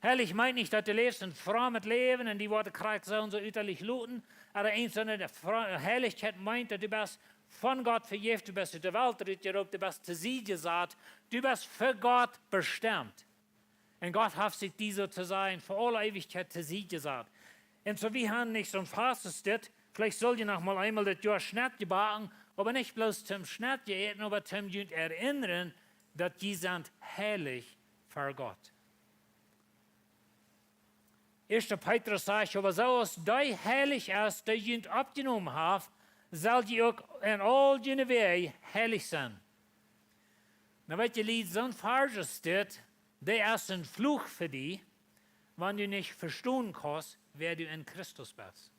Heilich meent nich, daut du läfst een frommet Läwen un die woat krakjt soo un soo uttalich loten. Oba eent, sonda de Fro-, Heilichkjeit meent, daut du best von Gott vejäft, du best ut de Welt rutjeroopt, du best to Sied jesat, du best fa Gott bestemt. Un Gott haft sikj die, soo to sajen, fa aule Eewichkjeit to Sied jesat. Un soo, wie han nich soon Faust aus dit, veleicht sull jie noch mol eemol dit Joa Schnetje backen, oba nich bloos toom Schnetje äten, oba toom junt erinnren, daut jie sent heilich fa Gott. Ieeschte Petrus sajcht: "Oba soo aus dee heilich es, dee junt oppjenomen haft, sell jie uk en aul june Wäaj heilich sennen." Nu weet jie, Lied, soon Varsch es dit, dee es een Fluch fa die, wan du nich vestonen kaust, wäa du en Christus best.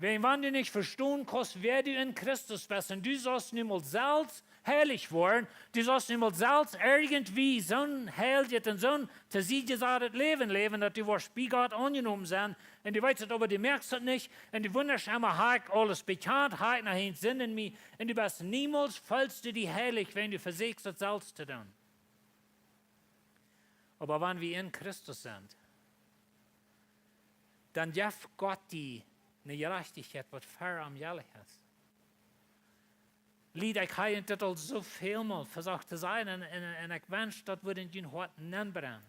Wäajen wan du nich vestonen kaust, wäa du en Christus best, un du saust nu mol selfst heilich woaren, du saust nu mol selfst irjentwie soon heiljet un soon to Sied jesatet Läwen läwen, daut du woascht bie Gott aunjenomen sennen, un du weetst daut, oba du moakst daut nich, un du wundasch emma: "Ha ekj aules bekjant, ha ekj noch eene Sind en mie?" Un du best niemols, feelst du die heilich, wan du vesieekjst daut selfst to doonen. Oba wan wie en Christus sent, dan jeft Gott die eene Jerajchtichkjeit, waut ver am jlikj es. Lied, ekj hab dit aul soo väl mol vesocht to sajen, un, un, un ekj wensch, daut wudd en jun Hoat nenbrennen.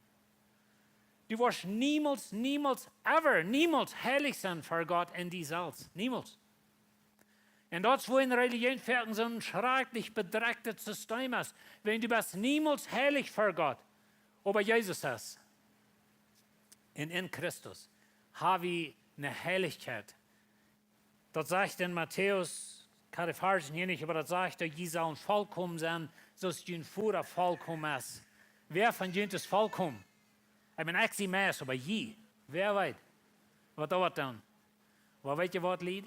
Du woascht niemols, niemols, ever, niemols heilich sennen fa Gott en die selfst. Niemols. Un daut es woo en Religion foaken soon schrakjlich bedrekjtet System es. Wan du best niemols heilich ver Gott, oba Jesus es. Un en Christus ha wie eene Heilichkjeit. Daut sajcht en Matäus, kjeen Varsch hia nich, oba daut sajcht, daut jie sellen volkomen sennen, soo aus jun Voda volkomen es. Wäa von junt es volkomen? Ekj meen, ekj sie meist, oba jie, wäa weet, waut doa waut dan? Oba weet jie waut, Lied?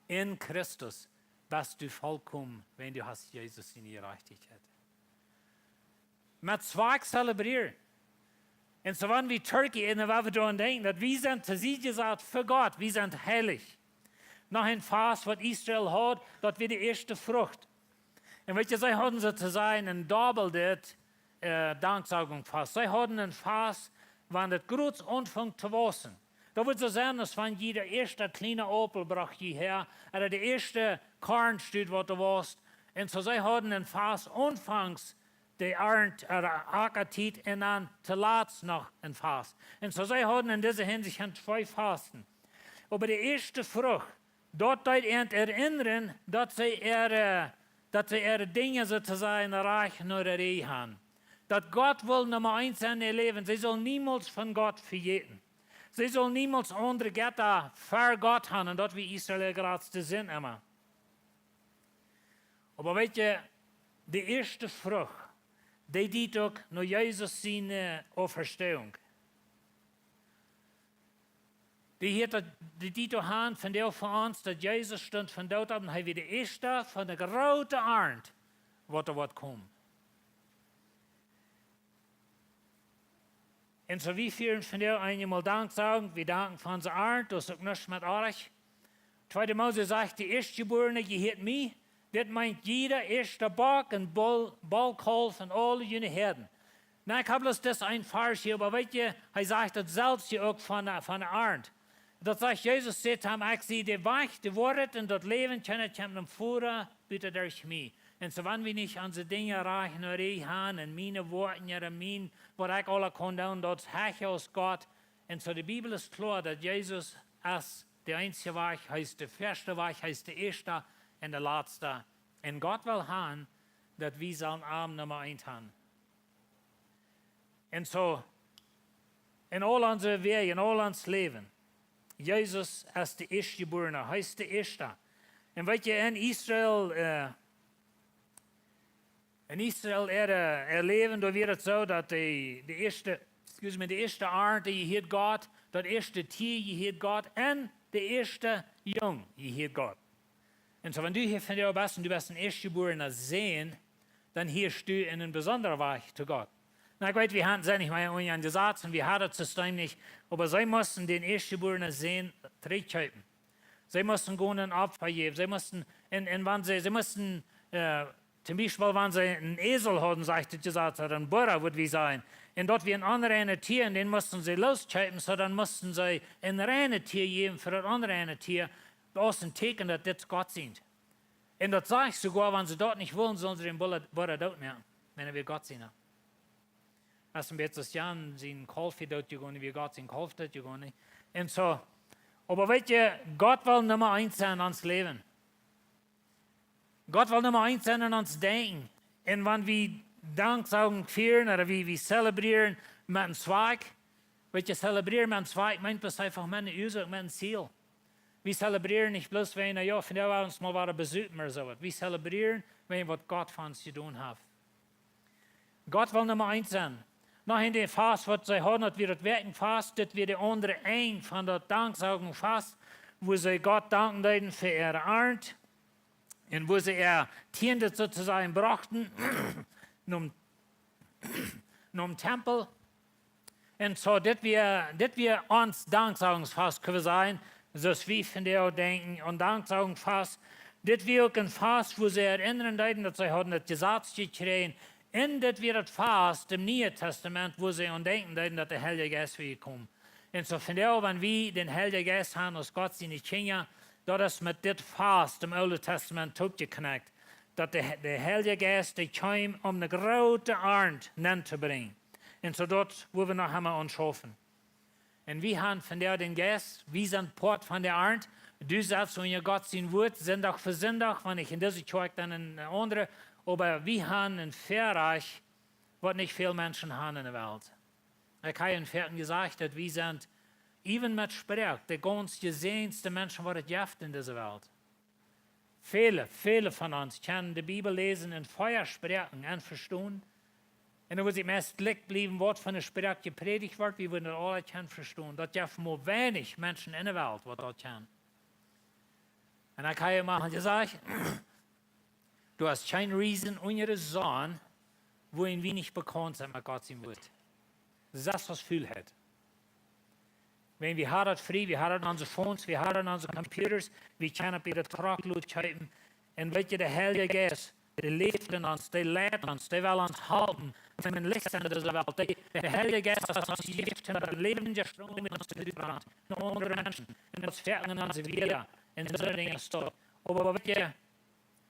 En Christus best du volkomen, wan du hast Jesus siene Jerajchtichkjeit. Met Zwakj zelebrieren. Un soo wan wie Turkey äten, wan wie doaraun denkjen, daut wie sent to Sied jesat fa Gott, wie sent heilich. Noch een Fast, waut Israel haud, daut wia de ieeschte Frucht. Un weet jie, see hauden soo to sajen een dobbelt, äh, Danksagung Fast. See hauden een Fast, wan daut groot aunfunk to wausen. Daut wudd soo sennen, aus wan jie de ieeschte kjliene Aupel brocht jie häa, ooda de ieeschte Kornstut, waut doa wia. Un soo see hauden een Fast aunfangs de Arnt, äh, Akjatiet, un dan toolatst noch een Fast. Un soo see hauden en dise Hinsicht twee Fasten. Oba de ieeschte Frucht, daut deed an erinnren, daut see äare, daut see äare Dinja soo to sajen rajcht no de Rieej han. Daut Gott wull Numma eent sennen en äa Läwen. See sullen niemols von Gott vejäten. See sullen niemols aundre Jetta ver Gott han, un daut wia Israel äa jratste Sind emma. Oba weet jie, de ieeschte Frucht, dee diet uk no Jesus siene Auferstehung. Dee hieet daut, dee diet uk aun von de, fa ons, daut Jesus stunt von doot opp un hee wia de ieeschta von de groote Arnt, waut doa woat komen. Un soo wie fieren von de eenjemol Danksagung, wie danken fa onse Arnt, daut es uk nuscht met oajch. Tweede Mose sajcht, de Ieeschtjebuarne jehieet mie. Dit meent jieda ieeschta Bock un Boll, Bollkaulf en aule june Häaden. Nu, ekj hab bloos dis een Varsch hia, oba weet jie, hee sajcht daut selfst hia uk von, von de Arnt. Daut sajcht, Jesus sajcht am, ekj sie de Wajch, de Woarheit un daut Läwen, kjeena kjemt nom Voda, buta derch mie. Un soo wan wie nich onse Dinja rajcht no Rieej han, un miene Woakjen, un mien, waut ekj aula kaun doonen, daut es hecha aus Gott. Un soo de Bibel es kloa, daut Jesus es de eensje Wajch, hee es de ieeschta Wajch, hee es de ieeschta un de latsta. Un Gott well han, daut wie sellen am Numma eent han. Un soo, en aul onse Wäaj, en aul ons Läwen, Jesus es de Ieeschtjebuarne, hee es de ieeschta. Un weet jie, en Israel, äh, en Israel äa, äa Läwen, doa wia daut soo, daut de, de ieeschte, excuse me, de ieeschte Arnt, dee jehieet Gott, daut ieeschte Tia jehieet Gott, un de ieeschte Jung jehieet Gott. Un soo, wan du hia vondoag best un du best een ieeschtjebuarna Sän, dan hieescht du en een besondra Wajch to Gott. Nu, ekj weet, wie han, sent nich mea unja een Jesaz un wie han daut System nich, oba see musten dän ieeschtjebuarnen Sän trigjkjeepen. See musten gonen een Opfa jäwen. See musten, un, un wan see, see musten, äh, toom Biespel, wan see een Esel hauden, sajcht daut Jesaz, ooda een Burra, wudd wie sajen. Un daut wia een onreinet Tia, un dän musten see loskjeepen, soo dan musten see een reinet Tia jäwen fa daut onreine Tia, aus een Tieekjen, daut dit Gott sient. Un daut sajcht soogoa, wan see daut nich wullen, sullen see dän Burra, Burra doot moaken, wan hee wia Gott siena. Aus een bät soo aus Jan sien Kaulf doot jegonen, wia Gott sien Kaulf doot jegonen. Un soo, oba weet jie, Gott well Numma eent sennen en ons Läwen. Gott well Numma eent sennen en ons Denkjen. Un wan wie Danksagung fieren, ooda wie, wie zelebrieren met een Zwakj, weet jie, zelebrieren met een Zwakj meent bloos eefach met eene Uasoak, met een Ziel. Wie zelebrieren nich bloos wäajen, na jo, vondoag woa wie ons mol wada besupen ooda soo waut. Wie zelebrieren wäajen waut Gott fa ons jedonen haft. Gott well Numma eent sennen. Noch een Fast, waut see hauden, daut wia daut Wäakjenfast, dit wia de aundre Enj von daut Danksagungsfast, wua see Gott danken deeden fa äare Arnt. Un wua see äa Tieende soo to sajen brochten, nom, nom Tempel. Un soo, dit wia, dit wia ons Danksagungsfast, kjenn wie sajen, soo aus wie vondoag denkjen aun Danksagungsfast. Dit wia uk een Fast, wua see erinnren deeden, daut see hauden daut Jesaz jekjräajen. Un dit wia daut Fast em Nieen Tastament, wua see aun denkjen deeden, daut de Heilje Jeist wia jekomen. Un soo vondoag, wan wie dän Heiljen Jeist han aus Gott siene Kjinja, daut es met dit Fast em Oole Tastament toopjeknäakjt. Daut de, de Heilje Jeist, dee kjeem om ne groote Arnt nenn to brinjen. Un soo daut, wua wie noch emol aun schaufen. Un wie han vondoag dän Jeist, wie sent Poat von de Arnt, Du setst unja Gott sien Wuat, Sindach fa Sindach, wan nich en dise Kjoakj, dan en eene aundre. Oba wie han een Väarajcht, waut nich väl Menschen han en de Welt. Ekj hab en Väajen jesajcht, daut wie sent, even met Sproak, de gaunz jesäajenste Menschen, waut et jeft en dise Welt. Väle, väle von ons kjennen de Bibel läsen en vea Sproaken un vestonen. Un dan wudd ekj meist jlikj bliewen, waut fa eene Sproak jeprädicht woat, wie wudden daut aula kjennen vestonen. Daut jeft mau weinich Menschen en de Welt, waut daut kjennen. Un ekj hab mau jesajcht, du hast kjeen Reason unja de Sonn, wua wie nich bekaunt sent met Gott sien Wuat. Daut es Fuulheit. Wan wie haben daut frie, wie haben daut en onse Phones, wie haben daut en onse Computers, wie kjennen bie de Truck lot kjeepen. Un weet jie, de Heilje Jeist, dee läft en ons, dee leit ons, dee well ons halpen. Wie sent Licht en dise Welt. Dee, de Heilje Jeist es ons jejäft, daut de läwendje Stroom en ons utbrennt. En aundre Menschen. Un daut es werkjlich en onse Wieed. Un soone Dinja es daut. Oba weet jie,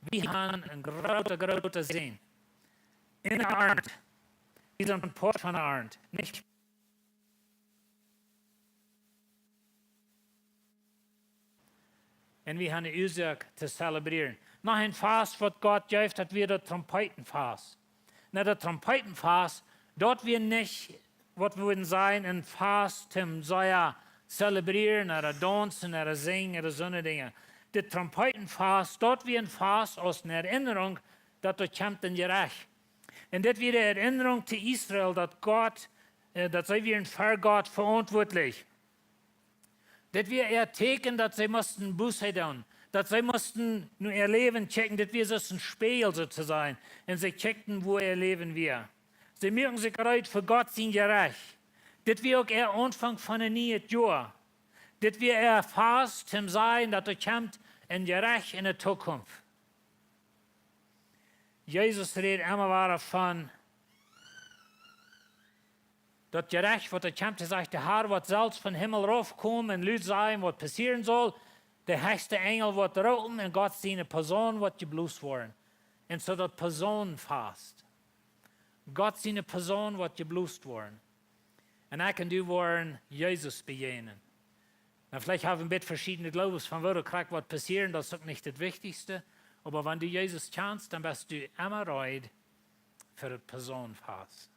wie haben een grooten, grooten Säajen. En de Arnt. Wie sent een Poat von de Arnt. Nich? Un wie haben eene Uasoak to zelebrieren. Noch een Fast, waut Gott jeft, daut wia daut Trompetenfast. Nu, daut Trompetenfast, daut wia nich, waut wie wudden sajen, een Fast, om sea zelebrieren, ooda daunzen, ooda sinjen, ooda soone Dinja. Daut Trompetenfast, daut wia een Fast aus eene Erinnerung, daut doa kjemt een Jerecht. Un dit wia de Erinnerung to Israel, daut Gott, äh, daut see wieren ver Gott veauntwuatlich. Dit wia äa Tieekjen, daut see musten Buße doonen, daut see musten no äa Läwen kjikjen. Dit wia soo een Spieejel, soo to sajen. Un see kjikjten, woo äa Läwen wia. See muaken sikj reed fa Gott sien Jerecht. Dit wia uk äa Aunfank von een nieet Joa. Dit wia äa Fast, om to sajen, daut doa kjemt een Jerecht en de Tookunft. Jesus rät emma wada von daut Jerecht, waut doa kjemt. Hee sajcht, de Har woat selfst vom Himmel raufkomen un lud sajen, waut passieren saul. De hechste Enjel woat roopen un Gott siene Posaun woat jeblost woaren. Un soo daut Posaunenfast. Gott siene Posaun woat jeblost woaren. Un ekj un du woaren Jesus bejäajnen. Nu, veleicht hab wie een bät veschiedne Gloowes von woo daut krakjt woat passieren, daut es uk nich daut Wichtichste. Oba wan du Jesus kjanst, dan best du emma reed fa daut Posaunenfast.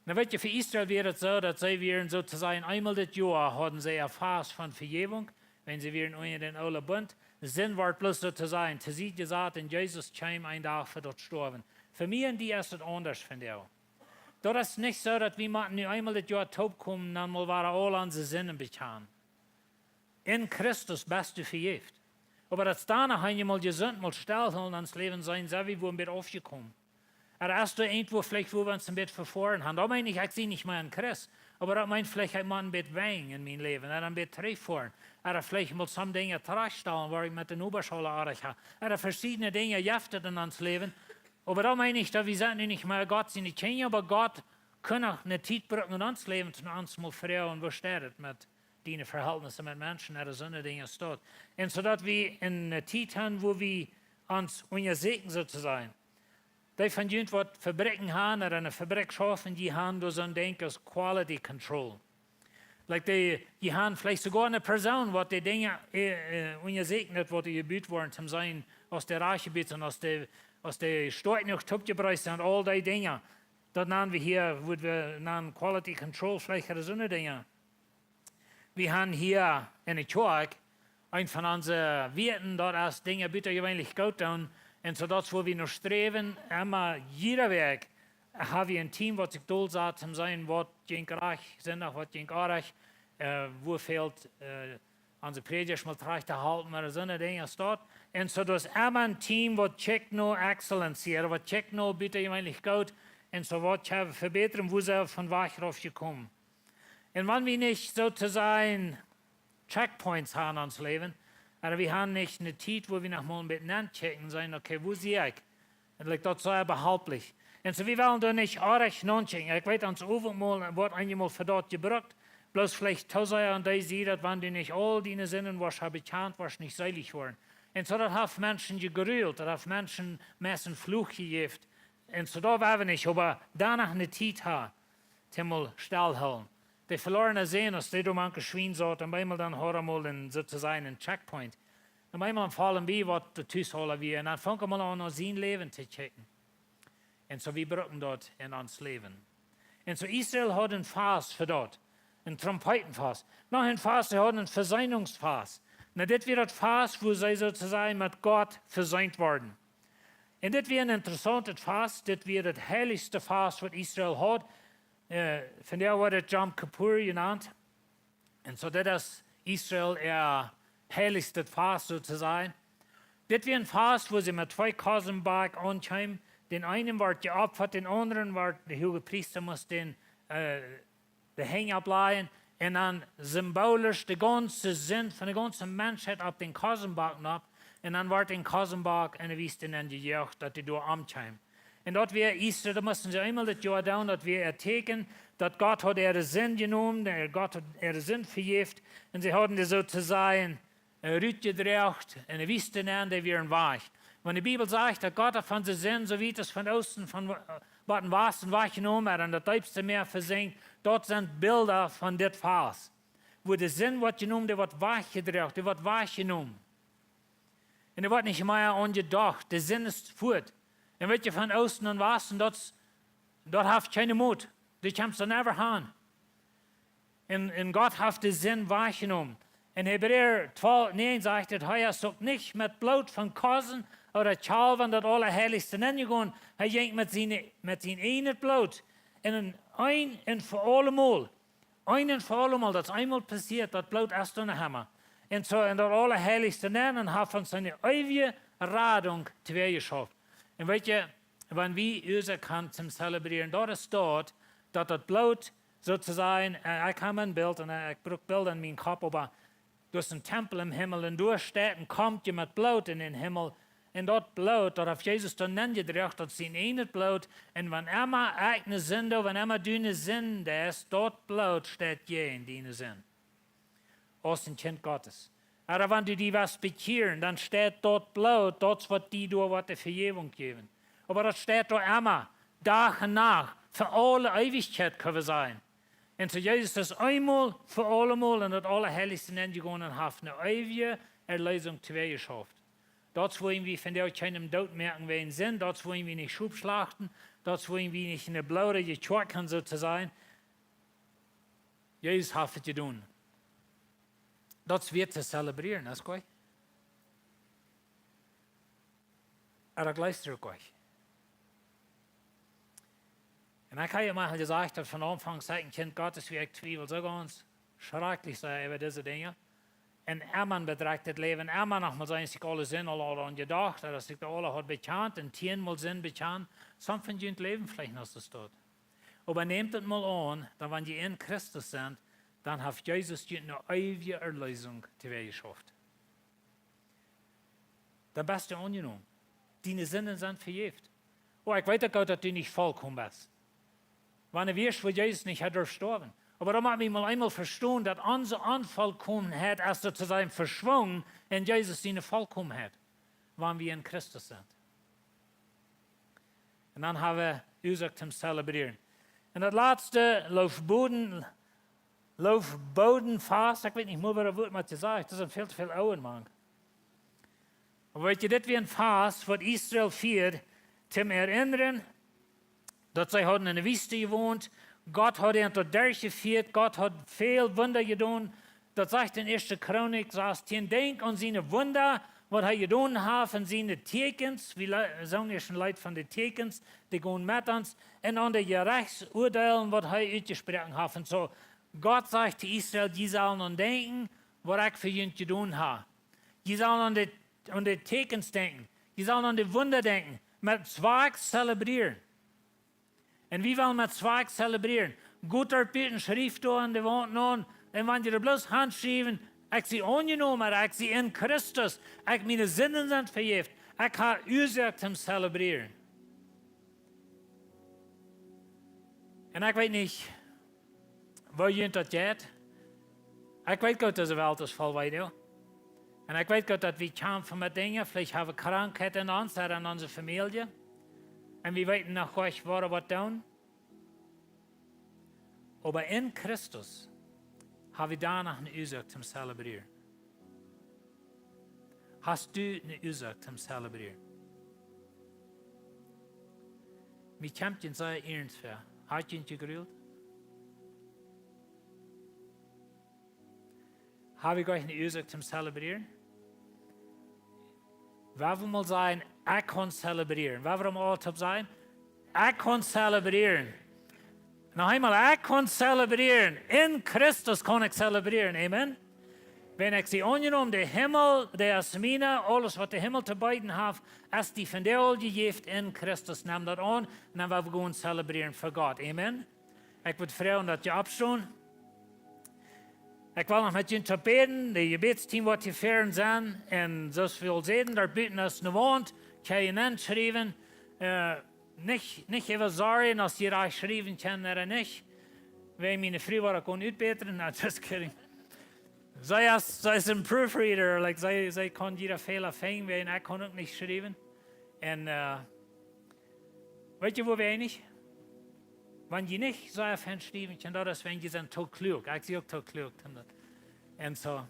Nu weet jie, fa Israel wia daut soo, daut see wieren soo to sajen, eemol dit Joa hauden see een Fast von Vejäwunk, wan see wieren unja dän oolen Bunt. Sind wort bloos soo to sajen, to Sied jesat un Jesus kjeem een Dach fa daut Stoawen. Fa mie un die es daut aundasch, finj ekj. Daut es nich soo, daut wie motten nu eemol dit Joa toopkomen, dan mol wada aul onse Sinden bekjanen. En Christus best du vejäft. Oba daut es dan noch eemol jesunt, mol stellhoolen, ons Läwen seenen, sent wie wua een bät aufjekomen. Ooda es doa irjentwua veleicht, wua wie ons een bät vefoaren haben. Daut meen ekj, ekj sie nich mea een Christ. Oba daut meent veleicht, ekj mott een bät wenjen en mien Läwen. Ooda een bät trigjfoaren. Ooda veleicht mol some Dinja trigjstalen, wua ekj met de Nobasch aul oajch hab. Ooda veschiedne Dinja jeft et en ons Läwen. Oba daut meent nich, daut wie sent nu nich mea Gott siene Kjinja, oba Gott kaun noch eene Tiet brucken en ons Läwen, toom ons mol froagen, woo steit et met diene Verhältnisse met Menschen, ooda soone Dinja es daut. Un soo daut wie eene Tiet haben, wua wie ons unjasieekjen, soo to sajen. Dee von junt, waut Fabriken haben, ooda en eene Fabrik schaufen, dee haben doa soon Dinkj aus Quality Control. Like dee, dee haben veleicht soogoa eene Persoon, waut dee Dinja, äh, äh, unjasieekjen deit, waut doa jebut woaren, toom seenen, aus dee rajcht jebut sent, aus dee, aus dee stoakj jenuach toopjebrocht sent, aul dee Dinja. Daut nanen wie hia, wudd wie nanen Quality Control, veleicht ooda soone Dinja. Wie haben hia en de Kjoakj, eent von onse Wieed, daut es Dinja butajeweenlich goot doonen. Un soo daut, wua wie no sträwen, emma jieda Wäakj, hab wie een Team, waut sikj dol sat, toom seenen, waut jinkj rajcht, Sindach, waut jinkj oajch, äh, wua fält, äh, onse Prädjasch mol trajcht to hoolen, ooda soone Dinja es daut. Un soo daut es emma een Team, waut kjikjt no excellence hia, waut kjikjt no butajeweenlich goot. Un soo waut kjenn wie vebätren, wua sent wie von wajch raufjekomen. Un wan wie nich, soo to sajen, checkpoints haben en ons Läwen, ooda wie haben nich eene Tiet, wua wie noch mol een bät nenkjikjen un sajen, okay, wua sie ekj? Un like, daut es sea behalplich. Un soo, wie wellen doa nich oajch nonkjikjen. Ekj weet, ons Owentmol woat eenjemol fa daut jebrukt, bloos veleicht to sea aun dee Sied, daut wan du nich aul diene Sinden woascht haben bekjant, woascht nich seelich woaren. Un soo, daut haft Menschen jegruelt, daut haft Menschen meist een Fluch jejäft. Un soo, daut wellen wie nich, oba doano eene Tiet haben, toom mol stellhoolen. De veloarne Sän, aus dee doa mank de Schwien saut, un bie mol dan haud hee mol een, soo to sajen, een checkpoint. Un bie mol dan foll hee bie, waut de Tushaula wia. Un dan funk hee mol aun, no sien Läwen to kjikjen. Un soo, wie brucken daut en ons Läwen. Un soo, Israel haud een Fast fa daut. Een Trompetenfast. Noch een Fast, see hauden een Vesöhnungsfast. Nu, dit wia daut Fast, wua see, soo to sajen, met Gott vesöhnt worden. Un dit wia een interessauntet Fast. Dit wia daut heilichste Fast, waut Israel haud. Äh, vondoag woat daut Yom Kippur jenant. Un soo, dit es Israel äa heilichstet Fast, soo to sajen. Dit wia een Fast, wua see met twee Kosenbak aunkjeemen. Dän eenen wort jeopfat, dän aundren wort, de Huagepriesta must dän, äh, de Henj opplajen. Un dan symbolisch de gaunze Sind von de gaunze Menschheit opp dän Kosenbak nopp. Un dan wort dän Kosenbak enne Wiest nenjejoacht, daut dee doa omkjeem. Un daut wia Israel, daut musten see eemol daut Joa doonen, daut wia äa Tieekjen, daut Gott haud äare Sind jenomen, daut Gott haud äare Sind vejäft. Un see hauden dee, soo to sajen, äh, rutjedroagen, enne Wiest nenn, dee wieren wajch. Wan de Bibel sajcht, daut Gott haft von de Sind, soo wiet aus von Oosten, von, äh, bot em Wasten wajchjenomen, ooda en daut deepste Mäa vesenkjt, daut sent Bilda von dit Fast. Wua de Sind woat jenomen, dee woat wajchjedroagen, dee woat wajchjenomen. Un doa woat nich mea aun jedocht. De Sind es fuat. Un weet jie, von Oosten un Wasten, daut, daut haft kjeene Mot. Dee kjemt soo never han. Un, un Gott haft de Sind wajchjenomen. En Hebräa twalf näajen sajcht et: Hee es uk nich met Bloot von Kosen ooda Kjalwa en daut Aulaheilichste nenjegonen. Hee jinkj met sien, met sien eajnet Bloot. Un een, een fa aulemol. Een un fa aulemol, daut es eemol passieet, daut Bloot es doa noch emma. Un soo en daut Aulaheilichste nenn un haft ons eene eewje Radunk twäajeschauft. Un weet jie, wan wie Uasoak han toom celebrieren, daut es daut, daut daut Bloot, soo to sajen, äh, ekj hab een Bilt un, äh, ekj bruck Bilda en mienen Kopp, oba doa es een Tempel em Himmel un doa steit een Komtje met Bloot en dän Himmel. Un daut Bloot, daut haft Jesus doa nenjedroagen, daut es sien eajnet Bloot. Un wan emma ekj ne Sind doo, wan emma du ne Sind deist, daut Bloot steit jäajen diene Sind. Aus een Kjint Gottes. Ooda wan du die woascht bekjieren, dan steit daut Bloot, daut es waut die doa woat de Vejäwunk jäwen. Oba daut steit doa emma, Dach un Nacht, fa aule Eewichkjeit, kjenn wie sajen. Un soo Jesus es eemol fa aulemol en daut Aulaheilichste nenjegonen un haft ne eewje Erleesunk twäajeschauft. Daut es wuarom wie vondoag kjeenem doot moaken wäajen Sind, daut es wuarom wie nich Schop schlachten, daut es wuarom wie nich ne bloodje Kjoakj han, soo to sajen. Jesus haft et jedonen. Daut es wieet to celebrieren, es goot. Ooda jleefst du uk nich? Un ekj hab je mol jesajcht, daut von Aunfank, aus ekj een Kjint Gottes wia, ekj twieweld soo gaunz schrakjlich sea äwa dise Dinja. Un emma en bedrekjtet Läwen, emma noch mol sent, aus ekj aule Sind aul, aul aun jedocht, daut ekj dee aule haud bekjant, un tieenmol Sind bekjant, soont von junt läwen veleicht noch soo stoakj. Oba nämt et mol aun, daut wan jie en Christus sent, dan haft Jesus junt ne eewje Erleesunk twäajeschauft. Dan best du aunjenomen. Diene Sinden sent vejäft. Oh, ekj weet uk goot, daut du nich vollkomen best. Wan du wieescht, wudd Jesus nich ha durft stoawen. Oba daut mott wie mol eemol vestonen, daut onse Onvollkomenheit es soo to sajen veschwungen en Jesus siene Vollkomenheit, wan wie en Christus sent. Un dan hab wie Uasoak toom celebrieren. Un daut latste, Loofboden, Loofbodenfast, ekj weet nich mea, waut daut Wuat mol jesajcht, doa sent väl to väl Oagen mank. Oba weet jie, dit wia een Fast, waut Israel fieed, toom erinnern, daut see hauden en de Wiest jewont. Gott haud an doa derchjefieet, Gott haud väl Wunda jedonen. Daut sajcht en Ieeschte Chronik sastieen: Denkj aun siene Wunda, waut hee jedonen haft, un siene Tieekjens. Wie le-, sungen ieescht een Leet von de Tieekjens, dee gonen met ons. Un aun de Jerechtsuadeelen, waut hee utjesproaken haft. Un soo, Gott sajcht to Israel: Jie sellen aun denkjen, waut ekj fa junt jedonen hab. Jie sellen aun de, aun de Tieekjens denkjen. Jie sellen aun de Wunda denkjen. Met Zwakj celebrieren. Un wie wellen met Zwakj celebrieren. Goot doa buten, schriew doa aun de Waunt aun. Un wan jie doa bloos hanschriewen: Ekj sie aunjenomen, ekj sie en Christus, ekj, miene Sinden sent vejäft, ekj hab Uasoak toom celebrieren. Un ekj weet nich, woo junt daut jeit. Ekj weet goot, dise Welt es voll Weedoag. Un ekj weet goot, daut wie kjamfen met Dinja, veleicht hab wie Krankheit en ons ooda en onse Famielje. Un wie weeten noch nich, woo wie waut doonen. Oba en Christus ha wie doano eene Uasoak toom celebrieren. Hast du eene Uasoak toom celebrieren? Mie kjemt daut sea iernst väa. Hast du nich jegruelt? Ha wie nich eene Uasoak toom celebrieren? Wie wellen mol sajen, ekj kaun celebrieren. Wie wellen mol toop sajen, ekj kaun celebrieren. Noch eemol, ekj kaun celebrieren. En Christus kaun ekj celebrieren. Amen. Wan ekj sie aunjenomen, de Himmel, dee es mien, aules waut de Himmel to beeden haft, es dee vondoag jejäft en Christus. Nem daut aun, un dan woa wie gonen celebrieren fa Gott. Amen. Ekj wudd froagen daut jie oppstonen. Ekj well noch met junt toop bäden. De Jebädsteam woat hia väaren sennen. Un soo aus wie aul säden, doa buten es ne Waunt. Kjenn jie nenschriewen. Äh, nich, nich äwa sorjen aus jie rajcht schriewen kjennen ooda nich. Wan miene Fru woat uk gonen utbätren. No, just kidding. See es, see es een proofreader. Like, see, see kaun jieda Fäla finjen, wan ekj kaun uk nich schriewen. Un, äh, weet jie, woo wie eent? Wan jie nich soo fein schriewen kjennen, daut es, wan jie sent too kluak. Ekj sie uk too kluak, om daut. Un soo.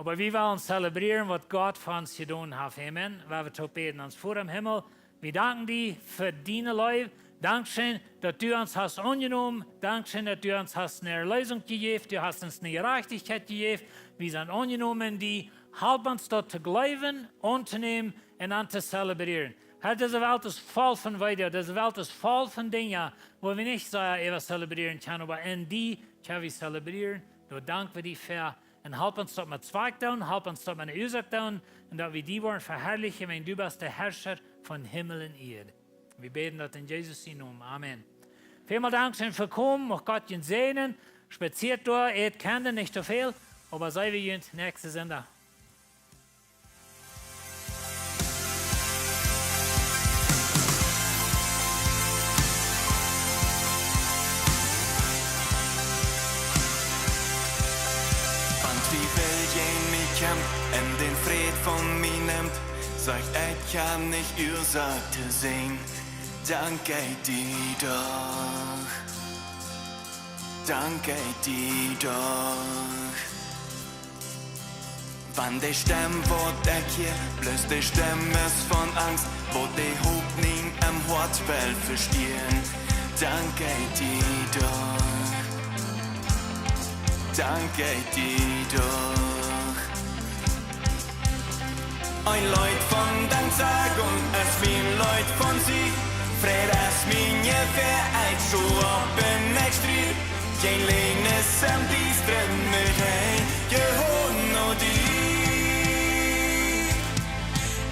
Oba wie wellen celebrieren, waut Gott fa ons jedonen haft. Amen. Wie wellen toop bäden. Ons Voda em Himmel, wie danken die fa diene Leew. Dankscheen, daut du ons hast aunjenomen. Dankscheen, daut du ons hast ne Erlösung jejäft. Du hast ons ne Jerajchtichkjeit jejäft. Wie sent aunjenomen en die. Halp ons daut to jleewen, auntonämen un dan to celebrieren. Herr, dise Welt es voll von Weedoag, dise Welt es voll von Dinja, wua wie nich soo äwa celebrieren kjennen, oba en die kjenn wie celebrieren. Doa dank wie die fa. Un halp ons daut met Zwakj doonen, halp ons daut met ne Uasoak doonen, un daut wie die woaren veharlichen, wiels du best de Herrscher von Himmel un Ieed. Wie bäden daut en Jesus sienen Nomen. Amen. Välmol dankscheen fa komen, mucht Gott junt säajnen. Spazieet doa, ät, kjenn nich too väl, oba seenen wie junt näakjsten Sindach. Wan Twiewel jäajen mie kjemt un dän Fräd von mie nemt, saj ekj, ekj hab nich Uasoak to sinjen, dank ekj die doch. Dank ekj die doch. Wan de Stemm, waut ekj hia, bloos de Stemm es von Angst, woat de Hopninj em Hoat well vestieen. Dank ekj die doch. Dank ekj die doch. Een Leet von Danksagung es mien Leet von Sieg. Fräd es mien Jewäa, ekj sto opp un ekj stried. Kjeen Läajen es em Diestren mea, ekj jehuarm no die.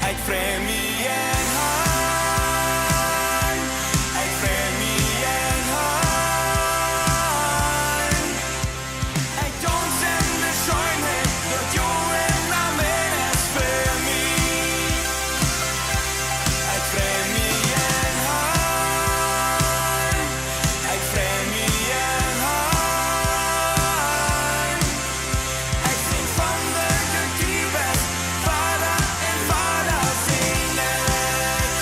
Ekj frei mie em Harn, ekj frei mie em Harn. Ekj daunz en de Scheenheit, daut du en Amen hast fa mie. Ekj frei mie em Harn, ekj frei mie em Harn. Ekj sinj von de Gott, du best Voda un Voda sinj ekj.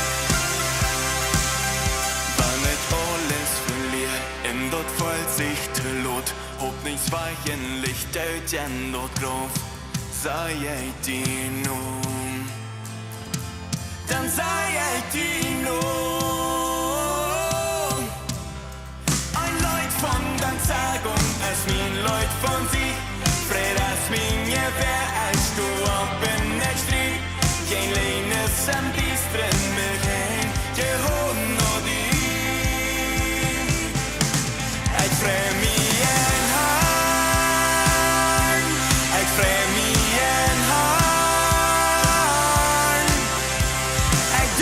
Wan ekj aules velia un daut felt sikj too lot, Hopninj es wajch un Licht ut en daut Grauf, saj ekj die Nomen. Dan saj ekj die Nomen. Een Leet von Danksagung es mien Leet von Sieg. Fräd es mien Jewäa, ekj sto opp un ekj stried. Kjeen Läajen es em Diestren mea, ekj jehuarm no die. Ekj frei mie em Harn, ekj frei mie em Harn. Ekj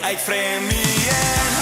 Ekj frei mie en